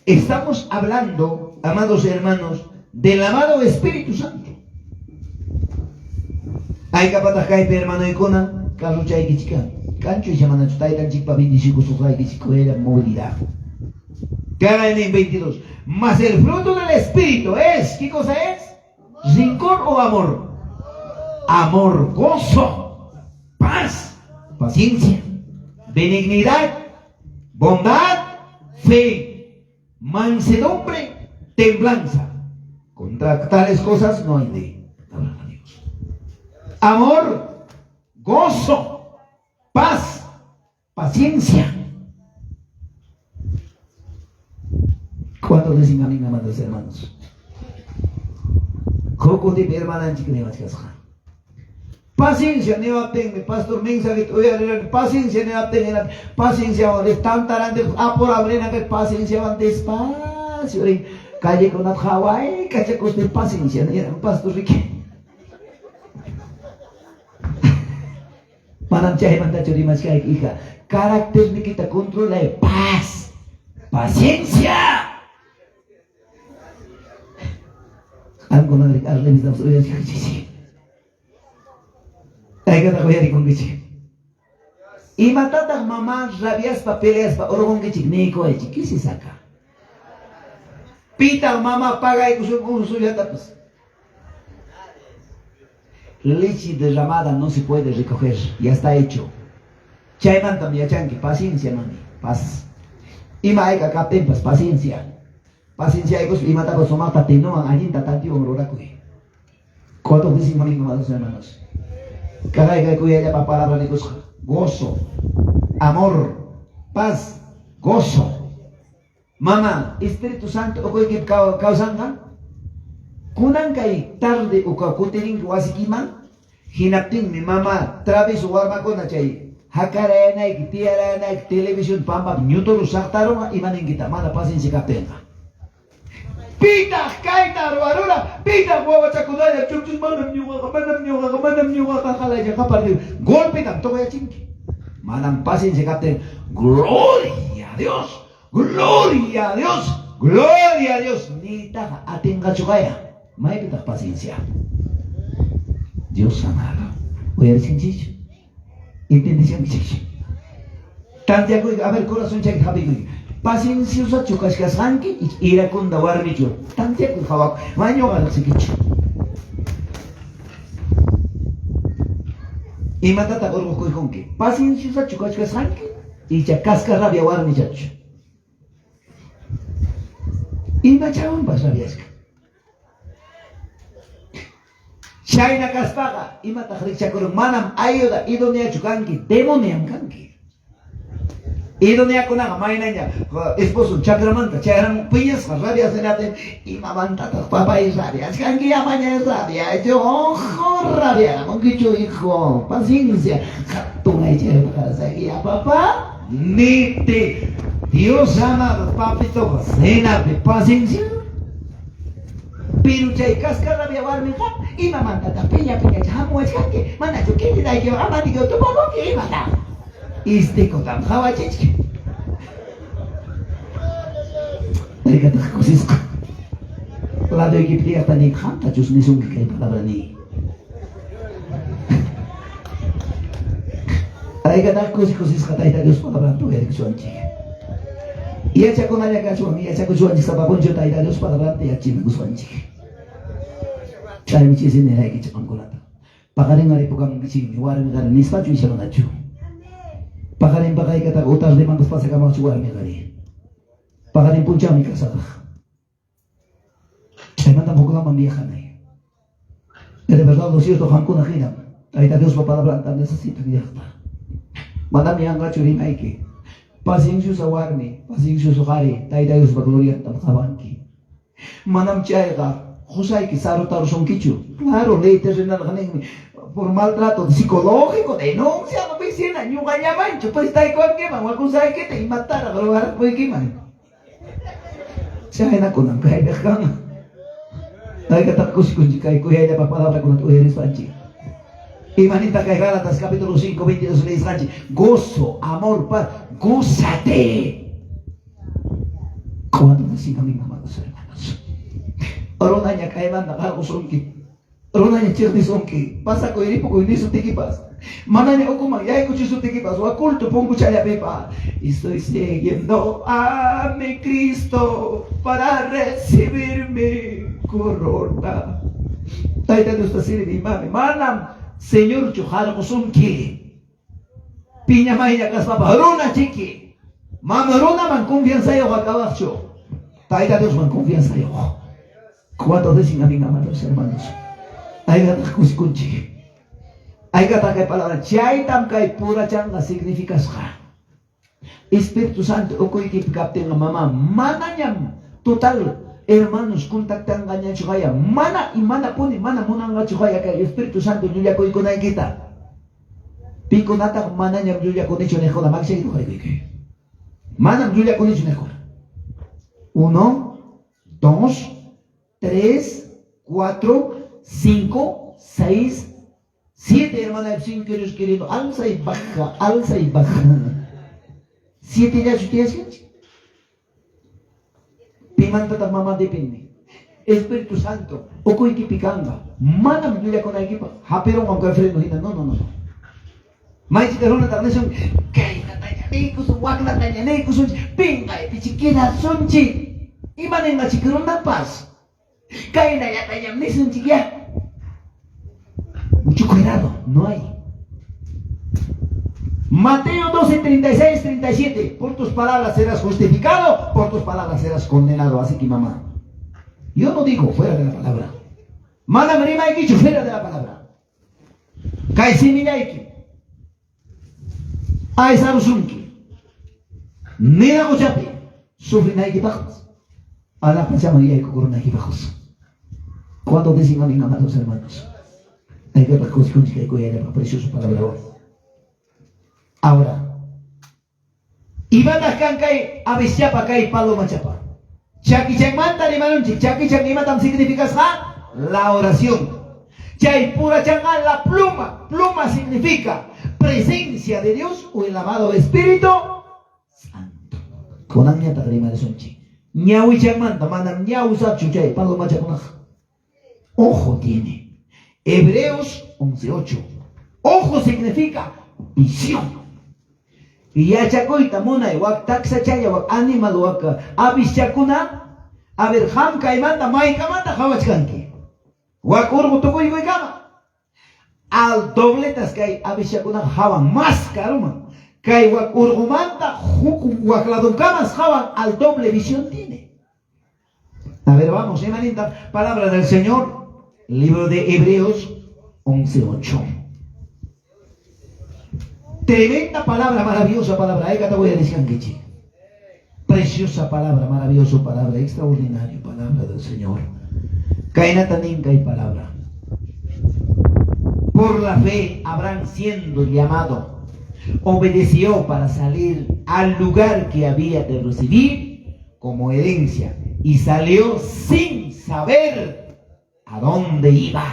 Estamos hablando, amados hermanos, del amado Espíritu Santo. Haykapataq kaypi hermanoykuna carrochaykichika kanchu icha manachu taytanchikpa bendicikususqaykichik kuyaylla movilidad. Cada 22. Mas el fruto del Espíritu es, ¿qué cosa es? ¿Rincón o amor? Amor, gozo, paz, paciencia, benignidad, bondad, fe, mansedumbre, templanza. Contra tales cosas no hay ley. Palabra de Dios. Amor, gozo, paz, paciencia. ¿Cuántos dicen amén, amados hermanos? Huk kutipi hermananchik niwachkasqa. Paciencia niwaptinmi pastor mensajeta uyarirani paciencia niwaptin hina pacienciawan riq tantarantiq apurado rina kay pacienciawan despacio rin callekunata qhaway kachakustin paciencia niran pastor riki. Manam chaymantachu rimachkayki hija. Carácter controlay paz, paciencia. Qamkuna al revés uyachkanchik. Haykataq uyarikunkichik. Imatataq mamá rabiaspa peleaspa urqunkichik niykuwaychik? ¿Qué se saca? Pitaq mamá pagaykusun unsullatapas. Leche derramada no se puede recoger, ya está hecho. Chaymantam yachanki, paciencia mami, paz. Ima hayka kaptinpas paciencia. Paciencia aykuspa imatapas sumaqta tinuwan allinta tantiwan rurakuy. ¿Cuántos dicen amén, amados hermanos? Kay kuyayllapa palabra nikusqa. Gozo, amor, paz, gozo. Mama, Espíritu Santo ukuykipi kawsanqa? Kunan kay tarde uka kutirinki wasikiman, hinaptinmi mama traviso warmakuna chay hakarayanayki, tiyarayanayki televisión pampapi ñuturu saqtarunqa, imaninkita mana paciencia kaptinqa. Pitaq kayta ruwarura? Pitaq wawachakunalla chukchus manam ñuqaqa, manam ñuqaqa, manam ñuqaqa qalaylla qapardir golpetam tuqyachinki. Manam paciencia kaptin, gloria a Dios, gloria a Dios, gloria a Dios niytaqa atinqachuqaya. Maypitaq paciencia? Dios amado. Uyarishanchikchu? Entendishankichikchu? Tanteakuyki, a ver, corazón chayta hap'ikuyki. Pacienciosachu kashkasqanki irakunda warmichu? Tanteakuy hawaku. Mañuqa riqsikichu. Imatataq urqukuykunki? Pacienciosachu kashkasqanki icha kaska rabia warmichachu? Imachawanpas rabiasqa. Chayna kaspaqa, imataq rikchakurun? Manam ayuda idoneachu kanki, demoniam kanki. Idoneakunaqa maynaña esposon chakramanta chayaramun piñasqa rabiasqallatin, imamantataq papay rabiachkanki? Amaña rabiachu, ojo rabiaramunkichu, hijo, paciencia, hatun aychayuq qarasayki, papá. Niptin, Dios amado papitoqa cenapi paciencia. Pero chay kaska rabia warmiqa imamantataq piña piñacha hamuwachkanki? Manachu queridaykiwan amantiykiwan tupakunki imata? Istikutam qawachichkan. Haykataq kusisqa. Ladoykipi tiyaqta niy, qamtachus nisunki kay palabra niy. Haykataq kusi kusisqa Tayta Dios palabranta uyarikuchuwanchik. Yachakunalla kachwan, yachakuchuwanchik sapa punchaw Tayta Dios palabranta yachinakusuwanchik. Chaymi chisi niraykichik qamkunata. Paqarin aripukamunkichikmi, warmi qari nispachu icha manachu? Paqarin paqaykataqa utardimanpas pasakamuqchu warmi qari. Paqarin punchawmi kasaraq. Chaymantam huklaman viajanay. De verdad lo cierto qamkuna hinam Tayta Diospa palabranta necesitan llaqta. Manam yanqachu rimayki. Pacienciosa warmi, paciencioso qari, Tayta Diospa gloriantam qawanki. Manam chayqa qusayki sarutarusunkichu. Claro, ley terrenalqa ninmi, por maltrato psicológico, denuncia, no vecina, ñuqallamanchu prestaykuwankiman wa qusaykita imataraq ruwarquykiman. Chaynakunam kaypiq kanman. Haykataq kusikunchik kay kuyayllapaq palabrakunata uyarispanchik. Imanintaq kay Gálatas capítulo 5, 22 leesqanchik? Gozo, amor, paz, gózate. ¿Cuánto dicen amén, amados hermanos? Runaña kaymanta qarqusunki. Runaña chiqnisunki. Pasakuy ripukuy nisuptikipas. Manaña ukuman yaykuchisuptikipas. Wa culto punkuchallapipas. Estoy siguiendo a mi Cristo para recibir mi corona. Tayta Diosta sirvi, mami. Manam Señorchu qarqusunki. Piña maylla kaspapas runa chiki. Mana runaman confianzayuq kawaqchu. Tayta Diosman confianzayuq. ¿Cuántos dicen amén, amados hermanos? Haykataq kusikunchik. Haykataq kay palabra chaytam kay purachanqa significasqa. Espíritu Santo ukuykipi kaptinqa mama manañam total hermanos contactanqañachu qaya mana y mana puni mana munanqachu qaya kay Espíritu Santo llullakuykunaykita. Pikunataq manañam llullakunichu niqkuna makchayta uqarikuykuy. Manam llullakunichu niqkuna. 1, 2, 3, 4, 5, 6, 7, hermana sin querer queriendo, alza y baja, alza y baja. 7 llachu tiyaskanchik. Pimantataq mama depende? Espíritu Santo, ukuykipi kanqa. Manam llullakunaykipaq hapirunqam kay freno hina. No, no, no, no. Maychika runataq nisun, kaytataña niykusun, waknataña niykusunchik, pinqaypichik quedasunchik. Ima ninqachik runapas? Kaynallatañam nisunchik ya. Mucho cuidado, no hay. Mateo 12, 36, 37. Por tus palabras serás justificado, por tus palabras serás condenado. Así que mamá, yo no digo fuera de la palabra. Manam rimaykichu fuera de la palabra. Kay simillayki. Aysarusunki. Nina qochapi. Sufrinaykipaqpas, hanaq pachaman yaykukurunaykipaqpas. Cuando dicen amén, amados hermanos? Haykataq kusikunchik kay kuyayllapaq precioso palabrawan. Ahora, imataq kan kay abeschapa, kay palomachapa? Chakichanmanta rimarunchik. Chakichan imatam significasqa? La oración. Chay purachanqa la pluma. Pluma significa presencia de Dios o el amado Espíritu Santo. Kunanñataq rimarisunchik. Ñawichanmanta manam ñawsachu chay palomachakunaqa. Ojo tiene. Hebreos 11:8. Ojo significa visión. Yachakuyta munay wak taksachalla wak animal wak abischakuna. A ver, qam kaymanta maykamanta qhawachkanki. Wak urqu tukuykuykama. Al dobletas kay abischakunaqa hawan más karuman. Kay wak urqumanta huk wak ladunkamas hawan al doble visión tiene. A ver, vamos, imaninta palabra del Señor, libro de Hebreos 11:8. Tremenda palabra, maravillosa palabra. Ahí te voy a decir, Anguichi. Preciosa palabra, maravillosa palabra, extraordinaria palabra del Señor. Kainata ninka y palabra. Por la fe, Abraham siendo llamado, obedeció para salir al lugar que había de recibir como herencia y salió sin saber a dónde iba.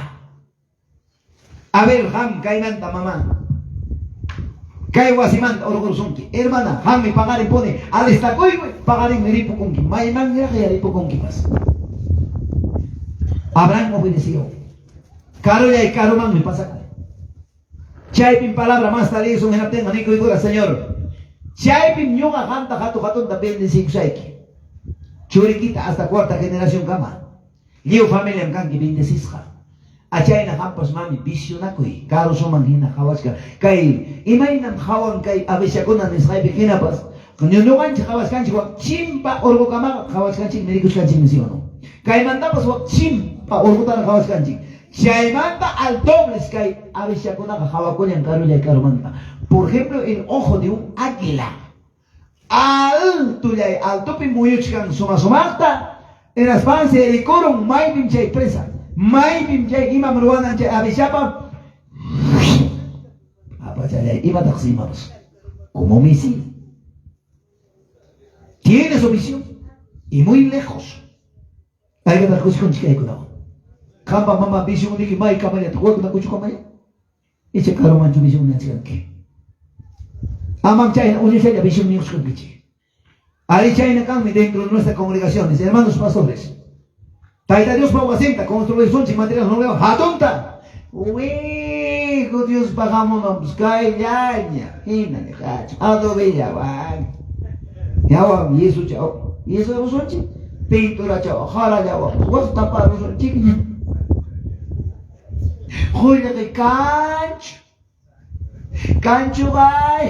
A ver, qam kaymanta mamá. Kay wasimanta urqursunki. Hermana, qammi paqarin puni alistakuykuy, paqarinmi ripukunki. Maymanraq ripukunkipas. Abraham obedeció. Karullay karumanmi pasakun. Chaypim palabra más talisun hinaptinqa nikuykura, Señor. Chaypim ñuqa qamta hatu hatunta bendecikusayki. Churikita hasta cuarta generación kama. Lliw familiam kanki bendecisqa. Achayna qampas mami visionakuy. Karusuman hina qhawachka. Kay imaynam qhawan kay abishakuna nisqaypi hinapas. Ñuqanchik qhawachkanchik wak chimpa urqukamaqa qhawachkanchik rikuchkanchik ¿sí o no? Kaymantapas wak chimpa urqutara qhawachkanchik. Chaymanta al dobles kay abishakunaqa qhawakullan karullay karumanta. Por ejemplo, el ojo de un águila. Altullay, altupi muyuchkan suma sumaqta. Hinaspansi rikurun maypim chay presa. Maypim chay imam ruwanan chay abishapa. Apachallay, imataq imapas. Como misil. Tiene su visión. Y muy lejos. Haykataq kusikunchik kaykunawan. Qampa mama visionniki may kamallata wakuna kuchukamalla. Icha karumanchu visionnachkanki. Amam chayna uñuchalla visionniyuqkankichik. Ari chayna kanmi dentro de nuestras congregaciones, hermanos pastores. Tayta Diospa wasinta construirsunchik material nuevo hatunta. Wijo Dios pajamunan kayllaña hina kachu adobellawan. Yawan yesuchaw yesu rusunchik pintura chaw jarallawan waq taparusunchikña. Qullqi kanchu. Kanchugay.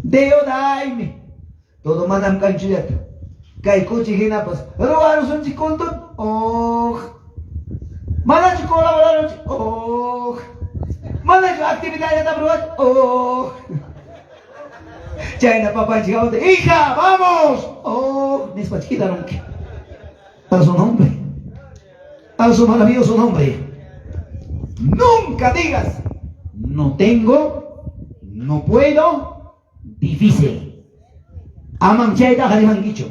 Deodaymi. Todo manam kanchullata. Kay kuchi hinapas ruwarusunchik kuntun. Oh. Manachu colaborarunchik. Oh. Manachu actividadllata ruwach. Oh. Chayna papanchik hawata, hija, vamos. Oh, nispa chiquitarunki. A su nombre. A su maravilloso nombre. Nunca digas, no tengo, no puedo, difícil. Amam chaytaqa rimankichu.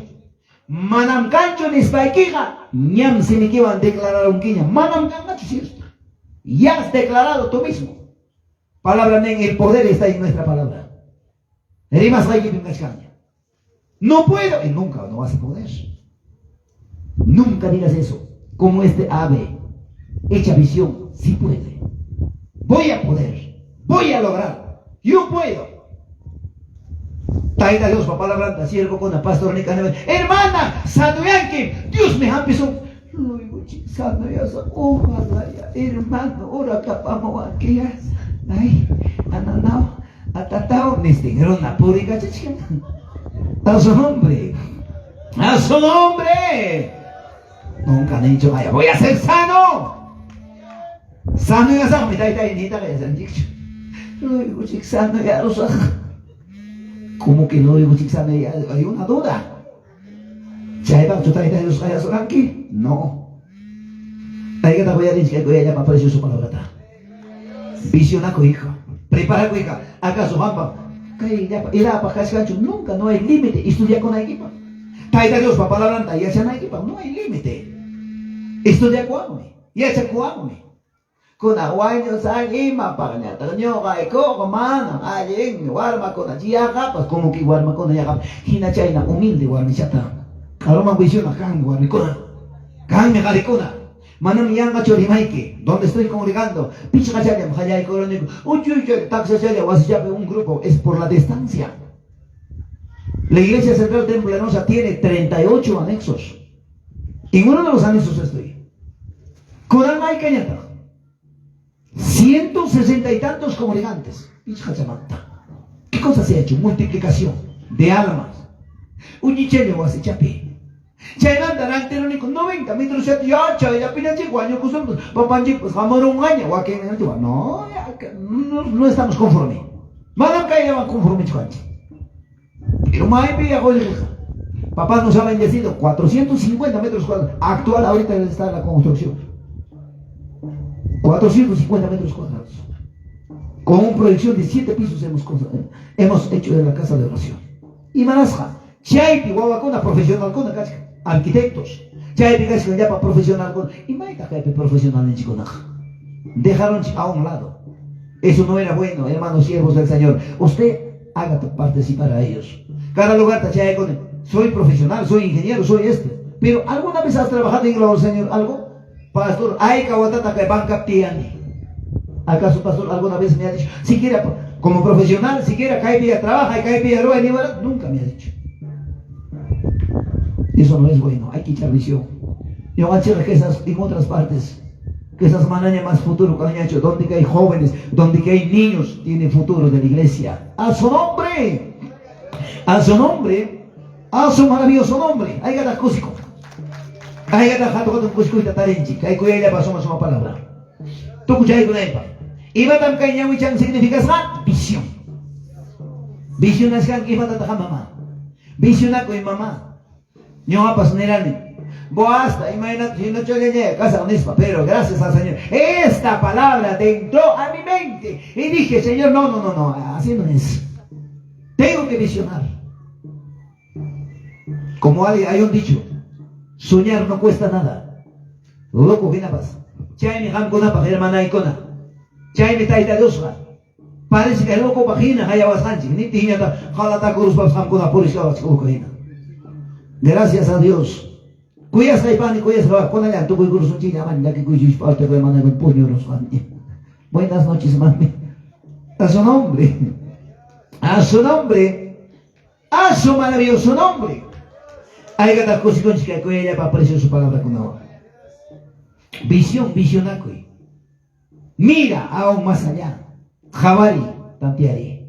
Manam kanchu nispaykiqa, ñam simikiwan declararunkiña. Manam kanqachu, cierto. Ya has declarado tú mismo. Palabra nen, el poder está en nuestra palabra. Rimasqaykipim kachkanña. No puedo, y nunca no vas a poder. Nunca digas eso. Como este ave, hecha visión, sí puede. Voy a poder, voy a lograr, yo puedo. Tayta Dios, palabra, siervo con pastor hermana, sanuyanki, Dios me hampisun. Sanuyasa, ojalá ya, hermano, ora kapamo aquí ya. Ay, ananao, atatao, nistin, runa purikachachkan. A su nombre, a su nombre. Nunca han dicho, vaya, voy a ser sano. Sano ya sano, tayta, nita ya sanchikchu. Luego, sano ya rusaj. Como que no digo hay una duda. Chaypaqchu Tayta Dios qayasuranki? No. Aykata uyarinchik kay kuyayllapa precioso palabrata. Visionakuy, hijo. Preparakuy, hija. ¿Acaso qampa kay llapa edadpaq kachkanchu? Nunca no hay límite estudiakunaykipaq. Tayta Diospa palabranta yachanaykipaq no hay límite. Estudiakuwanmi, yachakuwanmi. Kuna wañusaq imapaqñataq ñuqaykuqa manam allinmi warmakuna yaqapas como que warmakuna yaqapas hina chayna humilde warmichata karuman visionaq kanmi warmikuna, kanmi qarikuna. Manam yanqachu rimayki, donde estoy congregando, pichqachallam qallaykuruniku, uchuycha taksachalla wasichapi un grupo, es por la distancia. La Iglesia Central Templo Hermosa tiene 38 anexos. En uno de los anexos estoy. Kunan aykañataq. 160 y tantos congregantes. Pichqachamanta. ¿Qué cosa se ha hecho? Multiplicación de almas. Uñichella wasichapi. Chaymanta rantiruniku 90 metros ya chayllapinachik wañukusunpas papanchikpas hamurunqaña wakin no, no, no estamos conformes. Manam kayllawan conformechu kanchik. Pero maypi qullqiqa. Papá nos ha bendecido 450 metros cuadrados. Actual ahorita está la construcción. 450 metros cuadrados. Con una proyección de 7 pisos hemos hecho en la casa de oración. Y manasqa, chaypi wawakuna profesionalkuna kachkan, arquitectos. Chaypi kachkan llapa profesionalkuna. Imaytaq kaypi profesionalninchikkunaqa? Dejaron a un lado. Eso no era bueno, hermanos siervos del Señor. Usted haga participar a ellos. Cada lugar con soy profesional, soy ingeniero, soy este. Pero ¿alguna vez has trabajado en el Señor algo? Pastor, ay kawatata kay bancaptiani. ¿Acaso, pastor, alguna vez me ha dicho, siquiera como profesional, siquiera kaypi trabaja y kaypi ruwa, nunca me ha dicho. Eso no es bueno, hay que echar visión. Yo que esas, en otras partes, que esas manañas más futuro que han hecho, donde que hay jóvenes, donde que hay niños, tiene futuro de la iglesia. A su nombre, a su nombre, a su maravilloso nombre. Hay que kusiku. Hay que hatu kusiku tarinchik. Hay que pasó más una palabra. Tukuchaykunaypaq. Imatam kay ñawichan significasqa? Visión. Visionasqanki imatataq mamá? Visionakuy mamá. Ñuqapas nirani. Boasta, imaynata hinachallaña kasaq nispa, pero gracias al Señor, esta palabra te entró a mi mente y dije, Señor, no, no, no, no, así no es. Tengo que visionar. Como hay un dicho, soñar no cuesta nada. Loco hinapas. Chaymi qamkunapaq hermanaykuna. Chaymi Tayta Diosqa. Parece que loco hina hayawasqanchik. Nipti hinata qalatakuruspapas qamkuna purishkawachik loco hina. Gracias a Dios. Kuyasqay pani, kuyasqa kunallan tukuykurusunchik amani llakikuychik alta hermana puñurusqani. Buenas noches, mami. A su nombre. A su nombre. A su maravilloso nombre. Aykataq kusikunchik kay kuyayllapa precioso palabrakunawan. Visión, visionakuy. Mira aún más allá. Qhawari, tantiari.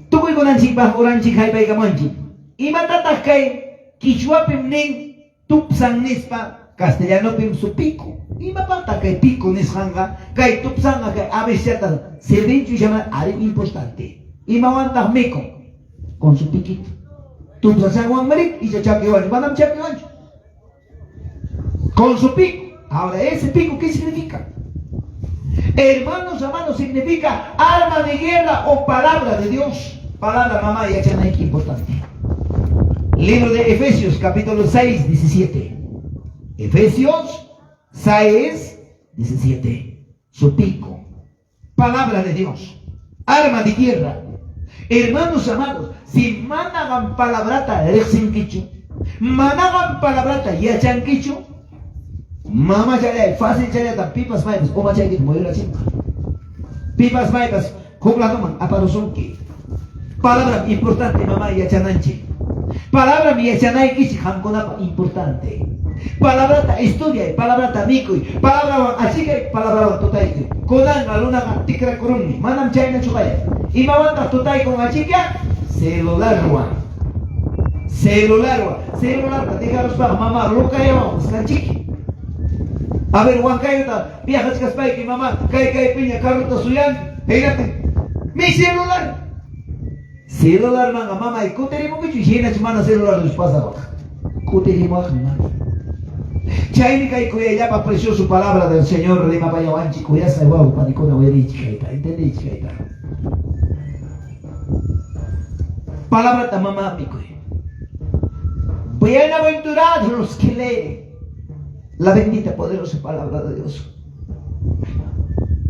Tukuykunanchikpaq uranchik haypaykamunchik. Imatataq kay kichwapim nin tupsan nispa, castellanopim su pico. Imapaqtaq kay pico nisqanqa, kay tupsanqa kay abeschata sirvinchu llama ari importante. Imawantaq mikun? Con su piquito. Tupsashanwan marik icha chakiwanchu, manam chakiwanchu. Con su pico. Ahora, ese pico, ¿qué significa? Hermanos, hermanos, significa arma de guerra o palabra de Dios. Palabra, mamá, y qué importante. Libro de Efesios, capítulo 6, 17. Efesios 6, 17. Su pico. Palabra de Dios. Arma de guerra. Hermanos amados, si manaqam palabrata riqsinkichu, manaqam palabrata yachankichu, mama chalay, fácil chayata, pipas maypas, umachaykita muyurachinqa. Pipas maypas, huk ladoman aparusunki. Palabra importante, mamá, yachananchik. Palabra yachanaykichik qamkunapa importante. Palabrata estudiay, palabrata mikuy, palabrawan achikay, palabrawan tutaykuy. Kunanqa runaqa tikrakurunmi, manam chaynachu kaya. Imawantaq tutaykun achikya? Celularwan. Celularwan. Celularta dejaruspaqa mama lukayawan buscanchik. A ver, Huancayota viajachkaspayki mama kay kay piña carrota suyan, fíjate, mi celular. Celularmanqa mamay kutirimunkichu hinachu mana celular pasawaq. Kutirimuwaqmi mami. Chaymi kay kuyayllapa precioso palabra del Señor rimapayawanchik kuyasqay wawa panikuna uyariychik kayta, entendiychik kayta. Palabrata mamá mikuy. Bienaventurados los que leen la bendita poderosa palabra de Dios.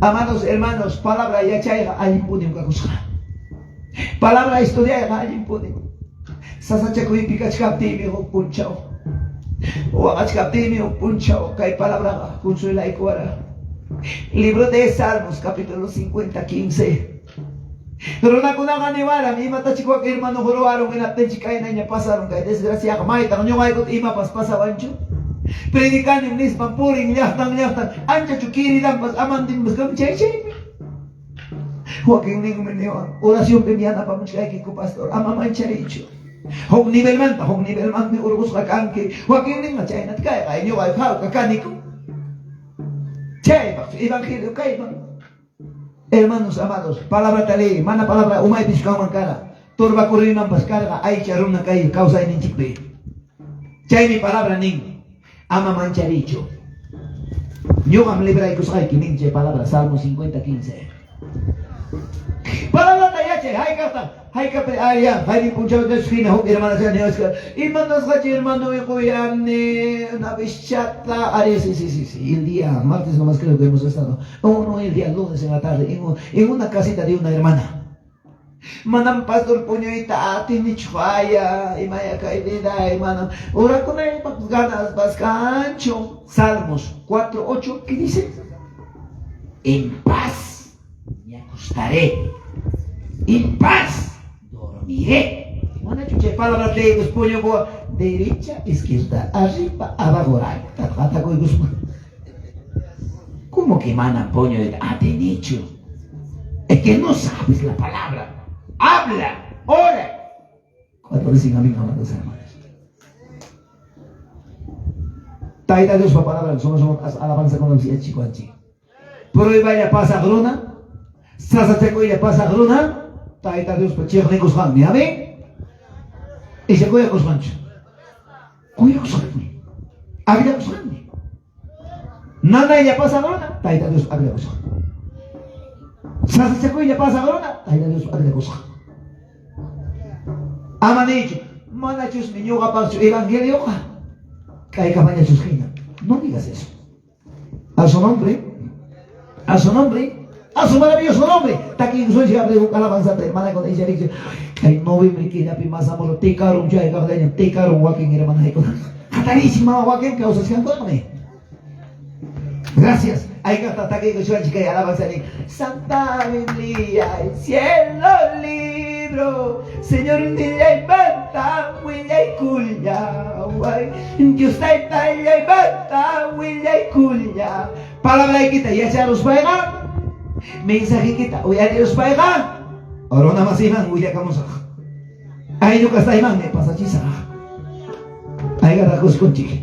Amados hermanos, palabra yachayqa allinpunim kakusqa. Palabra estudiayqa allinpunim. Sasachakuypi kachkaptiymi huk punchaw. Waqachkaptiymi huk punchaw kay palabraqa consuelaykuwara. Libro de Salmos, capítulo 50, 15. Runakunaqa niwaran imatachik wak hermano ruwarun hinaptinchik kaynaña pasarun kay desgraciaqa maytaq ñuqaykuta imapas pasawanchu. Predicanim nispan purin llaqtan llaqtan anchachu queridanpas amantinpas kam chay chaypi. Wakinninmi niwan oracionpim yanapamuchkaykiku pastor ama manchariychu. Huk nivelmanta huk nivelmanmi urqusqa kanki. Wakinninqa chaynata kayqa ñuqayku hawka kaniku. Chaypaq evangelio kayman. Hermanos amados, palabrata leey, mana palabra umaypis kanman kara. Turbakuruymanpas karqa aycha runa kay kawsayninchikpi. Chaymi palabra nin, ama manchariychu. Ñuqam libraykusqayki nin chay palabra, Salmo 50, 15. Palabrata yachay, hayk'aqtaq, hayk'api aya, hayri punchaw hina huk hermana niwasqa, imanasqachu hermano quyani, una vez chata, ari, sí, sí, sí, sí, el día martes nomás creo que hemos estado, no, no, el día lunes en la tarde, en una casita de una hermana. Manam pastor puñuyta atinichu aya, imaya kay vida, manam orakunaypaq ganas paskanchu. Salmos 4, 8, ¿qué dice? En paz me acostaré, en paz dormiré. Manachu chay palabra leemos puño derecha, izquierda, arriba, abajo, ¿Cómo que manam puño atinichu? Es que no sabes la palabra. Habla, ora. ¿Cuánto dicen amén, amados hermanos? Taita Dios pa palabra, somos alabanza con el chico anchi. Prueba pasa runa, sasachakuya pasa runa, Taita Dios pa chiqnikusqanmi, amén. Isa kuyakusqanchu. Kuyakusqanmi. Akllakusqanmi. Nanaylla pasa runa, Taita Dios akllakusqan. Sasachakuylla pasa runa, Taita Dios akllakusqan. Ama niychu, manachusmi ñuqapaqchu evangelioqa. Kaykapañachus hina. No digas eso. A su nombre, a su nombre, a su maravilloso nombre. Taki abre alabanza hermana con ella dice, kay noviembre killapi masamuro tikarum chay kaqlaña tikarum wakin hermana Hatarísima wakin kawsasqankunami. Gracias. Hay que taki kay alabanza ni Santa Biblia, el cielo libro, Señor nillaymanta willaykulla, Dios taytallaymanta willaykulla. Palabraykita yacharuspayqa, mensajeykita uyariruspayqa, runa masiman willakamusaq. Ayllu kastaymanmi pasachisaq. Aygata kuskunchik.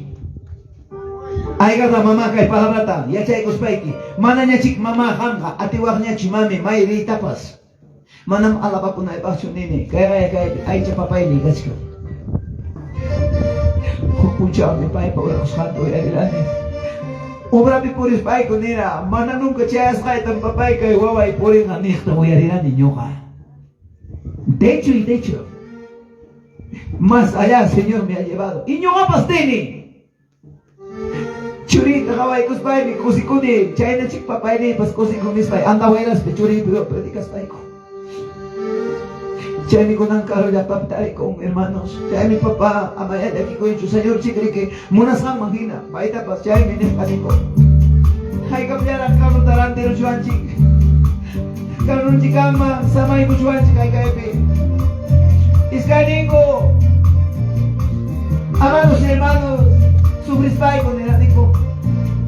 Aygata mamá kay palabrata yachaykuspayki, manañachik mamá qamqa atiwaqñachu mami may riytapas. Manam alabakunaypaqchu nini, kayqa kaypi aycha papayni kachkan. Huk punchawmi paypa urakusqanta uyarirani. Obrapi purispayku nira, mana nunca chayasqaytan papay kay waway purinqa niqta uyarirani ñuqa. De hecho y de hecho, más allá el Señor me ha llevado. Y ñuqapas nini. Churita qawaykuspaymi kusikuni, chaynachik papaynipas kusikunispay, andawayraspi churiypi predicaspayku. Chaymi kunan karu llaqtapi tarikun, hermanos. Chaymi papá amaya llakikuychu, Señor chikriki munasqanman hina, paytapas chaymi nisqaniku. Haykapillaraq karuta rantiruchuwanchik. Karunchikama samaykuchuwanchik haykaypi. Iskayninku, amados hermanos, sufrispayku niraniku.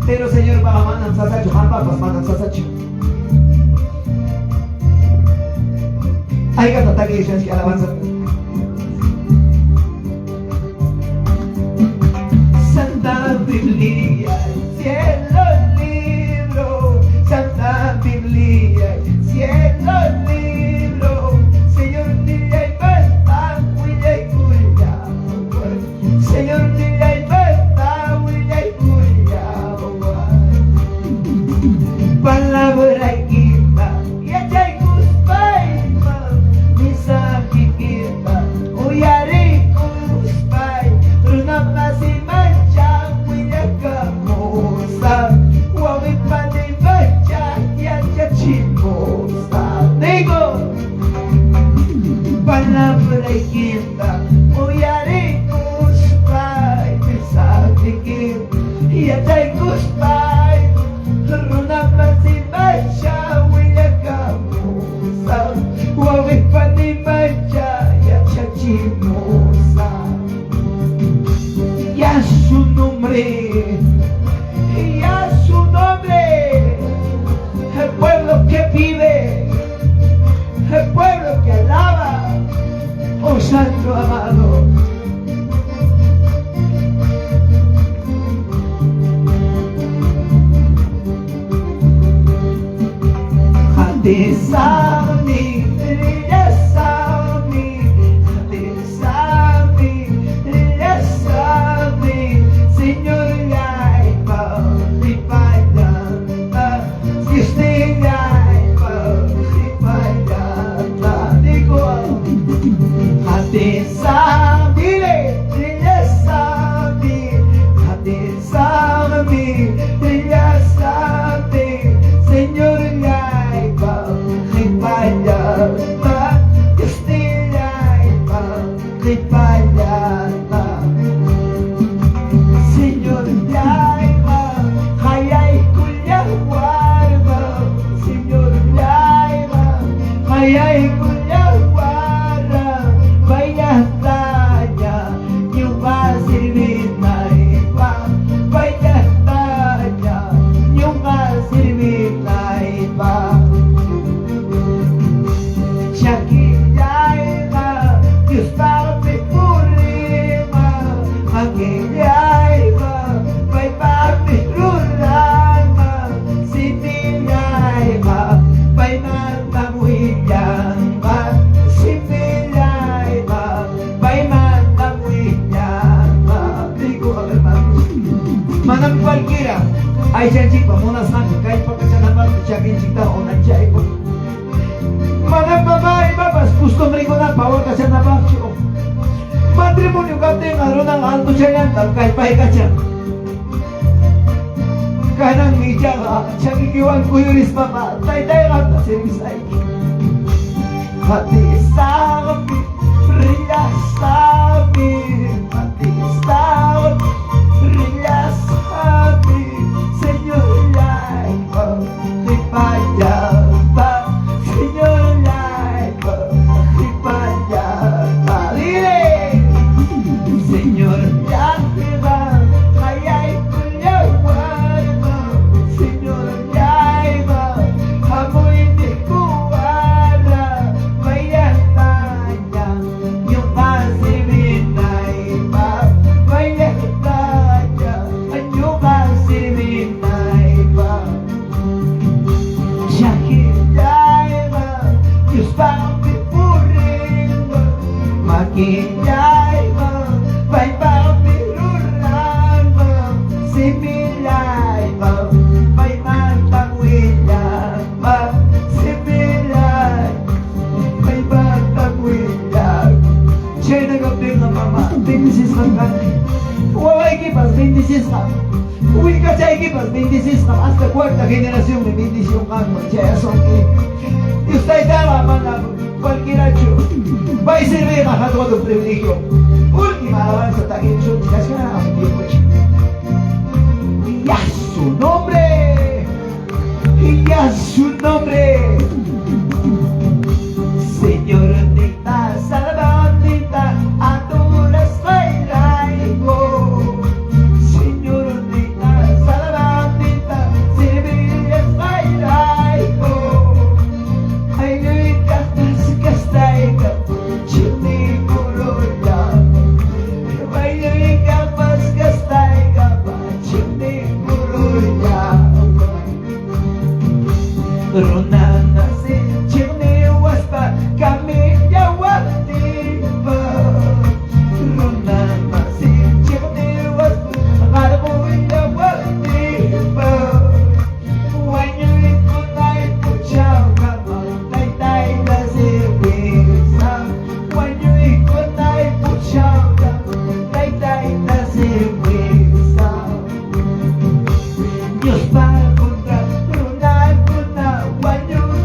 Pero Señor paqa manam sasachu, qampapas manam sasachu. Aygata takiyushanchik alabanza. Santa Biblia, el cielo libro, Santa Biblia, el cielo libro, Señor. Palabrayquita uyarikuspay pesaptiquita yachaykuspay runamasimancha willakamusa wawqipanimancha yachachimusa. Y a su nombre, y a su nombre, el pueblo que vive, el pueblo que alaba, oh Santo amado. Hadisami, Riyasami, Hadisami, Riyasami, Señor Yaipa, Ripayata, Sister Yaipa, Ripayata, digo, Hadisami, dile, Riyasami, Hadisami, Riyasami, Señor Yaipa, Ripayata, Sister Yaipa, Ripayata. Señor Yaiba, Hayay Warma, Señor Yaiba, Hayay Warra, Vaya Taya, Ñuba Sirvinaiba, Vaya Taya, Ñuba Sirvinaiba. Shakirayma, Dios papi purima, Makirayma, Pai papi rurama, Sipirayma, Pai manta muillamba, Sipirayma, Pai manta muillamba. Digo, hermanos, manam cualquiera, ay chanchipa, munasqanchik, kallpa kachanapaqchu chakinchikta unanchayku. Manam mamá y papas costumbrikunapa wakachanapaqchu. Matrimonio kaptinqa runan altuchallantam kallpaykachan. Kananmi ichaqa chakikiwan kuyurispaqa taytayqanta servisayki. Hatisaqmi, rillasaqmi, hatisaqmi, rillasaqmi, Señor Yaipa, ripayapa, Señor Yaipa, ripayapa. Dile, Señor Yaipa, hayay warma, Señor Yaipa, hamuy nikuara, mayataya, ñuqa sirvinaypa, mayataya, ñuqa sirvinaypa. Shakirayma, Dios papi purima, Makirayma, pai papi rurama, Similayma, pai mantang willama, Similay, pai mantang willama. Chayna kaptinqa mama, bendecisqam kanki. Wawaykipas bendecisqam. Willkachaykipas bendecisqam. Hasta cuarta generación mi bendición kanman chayasunki. Dios taytaqa mana cualquierachu. Pay sirviyqa hatun privilegio. Última alabanza takimusunchik kashka tiempo. Y a su nombre. Y a su nombre. Señor nita salvandita adorasqayrayku. Señor nita salvandita servisqayrayku. Aylluytaqpas kastayqa chiqnikurulla. Aylluytaqpas kastayqa chiqnikurulla. Runana si chiqniwaspa camillawaqtinpa. Runana si chiqniwaspa qarqullawaqtinpa. Wañuykunay p'unchawkama taytayta servisaq. Wañuykunay p'unchawkama taytayta servisaq. Diospa contra runakuna wañuy.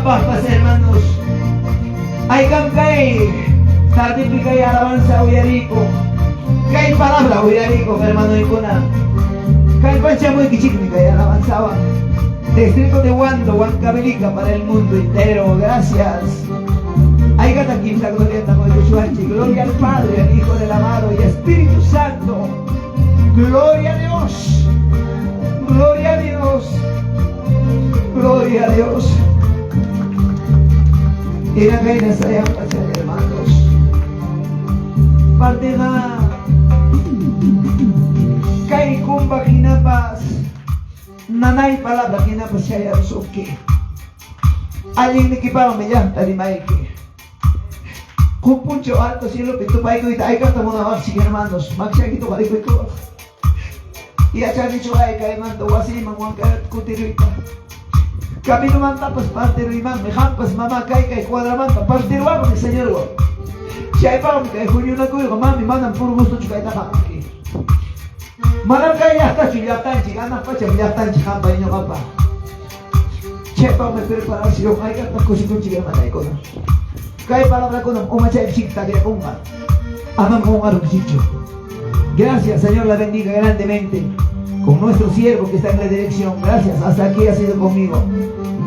Qampaqpas, hermanos. Aykam kay tardipi kay alabanza uyariykuq. Kay palabra uyariykuq, hermanoykuna. Kallpachamuykichikmi kay alabanzawan. Distrito de Huando, Huancavelica para el mundo entero. Gracias. Aykata kimsa gloria Gloria al Padre, al Hijo del Amado y Espíritu Santo. Gloria a Dios. Gloria a Dios. Gloria a Dios. Y la hermanos. Partida. Kay kumba hinapas. Nanay palabra hinapas chayarusukki. Allinnikipawan llaqta rimayki. Huk punchaw alto cielopi tupaykuyta aykata munawaqchik, hermanos. Makchayki tuqarikuykuwaq. Yachanichu ay kaymanta wasiyman Huancayota kutiruyta. Caminomantapas partiruymanmi, qampas mamá kay kay cuadramanta partiruwaqmi, Señorwan. Chaypaqmi kay huñunakuyqa, mami, manam puro gustochu kaytaqa. Manam kay llaqtachu llaqtanchik, hanaq pacham llaqtanchik qampa y ñuqapa. Chaypaqmi preparación, haykataq kusikunchik, hermanaykuna. Kay palabrakunam umachaypichik takyakunqa. Amam qunqarunkichikchu. Gracias, Señor la bendiga grandemente. Con nuestro siervo que está en la dirección. Gracias, hasta aquí ha sido conmigo.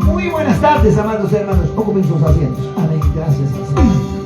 Muy buenas tardes, amados hermanos. Ocupen sus asientos. Amén. Gracias, Señor.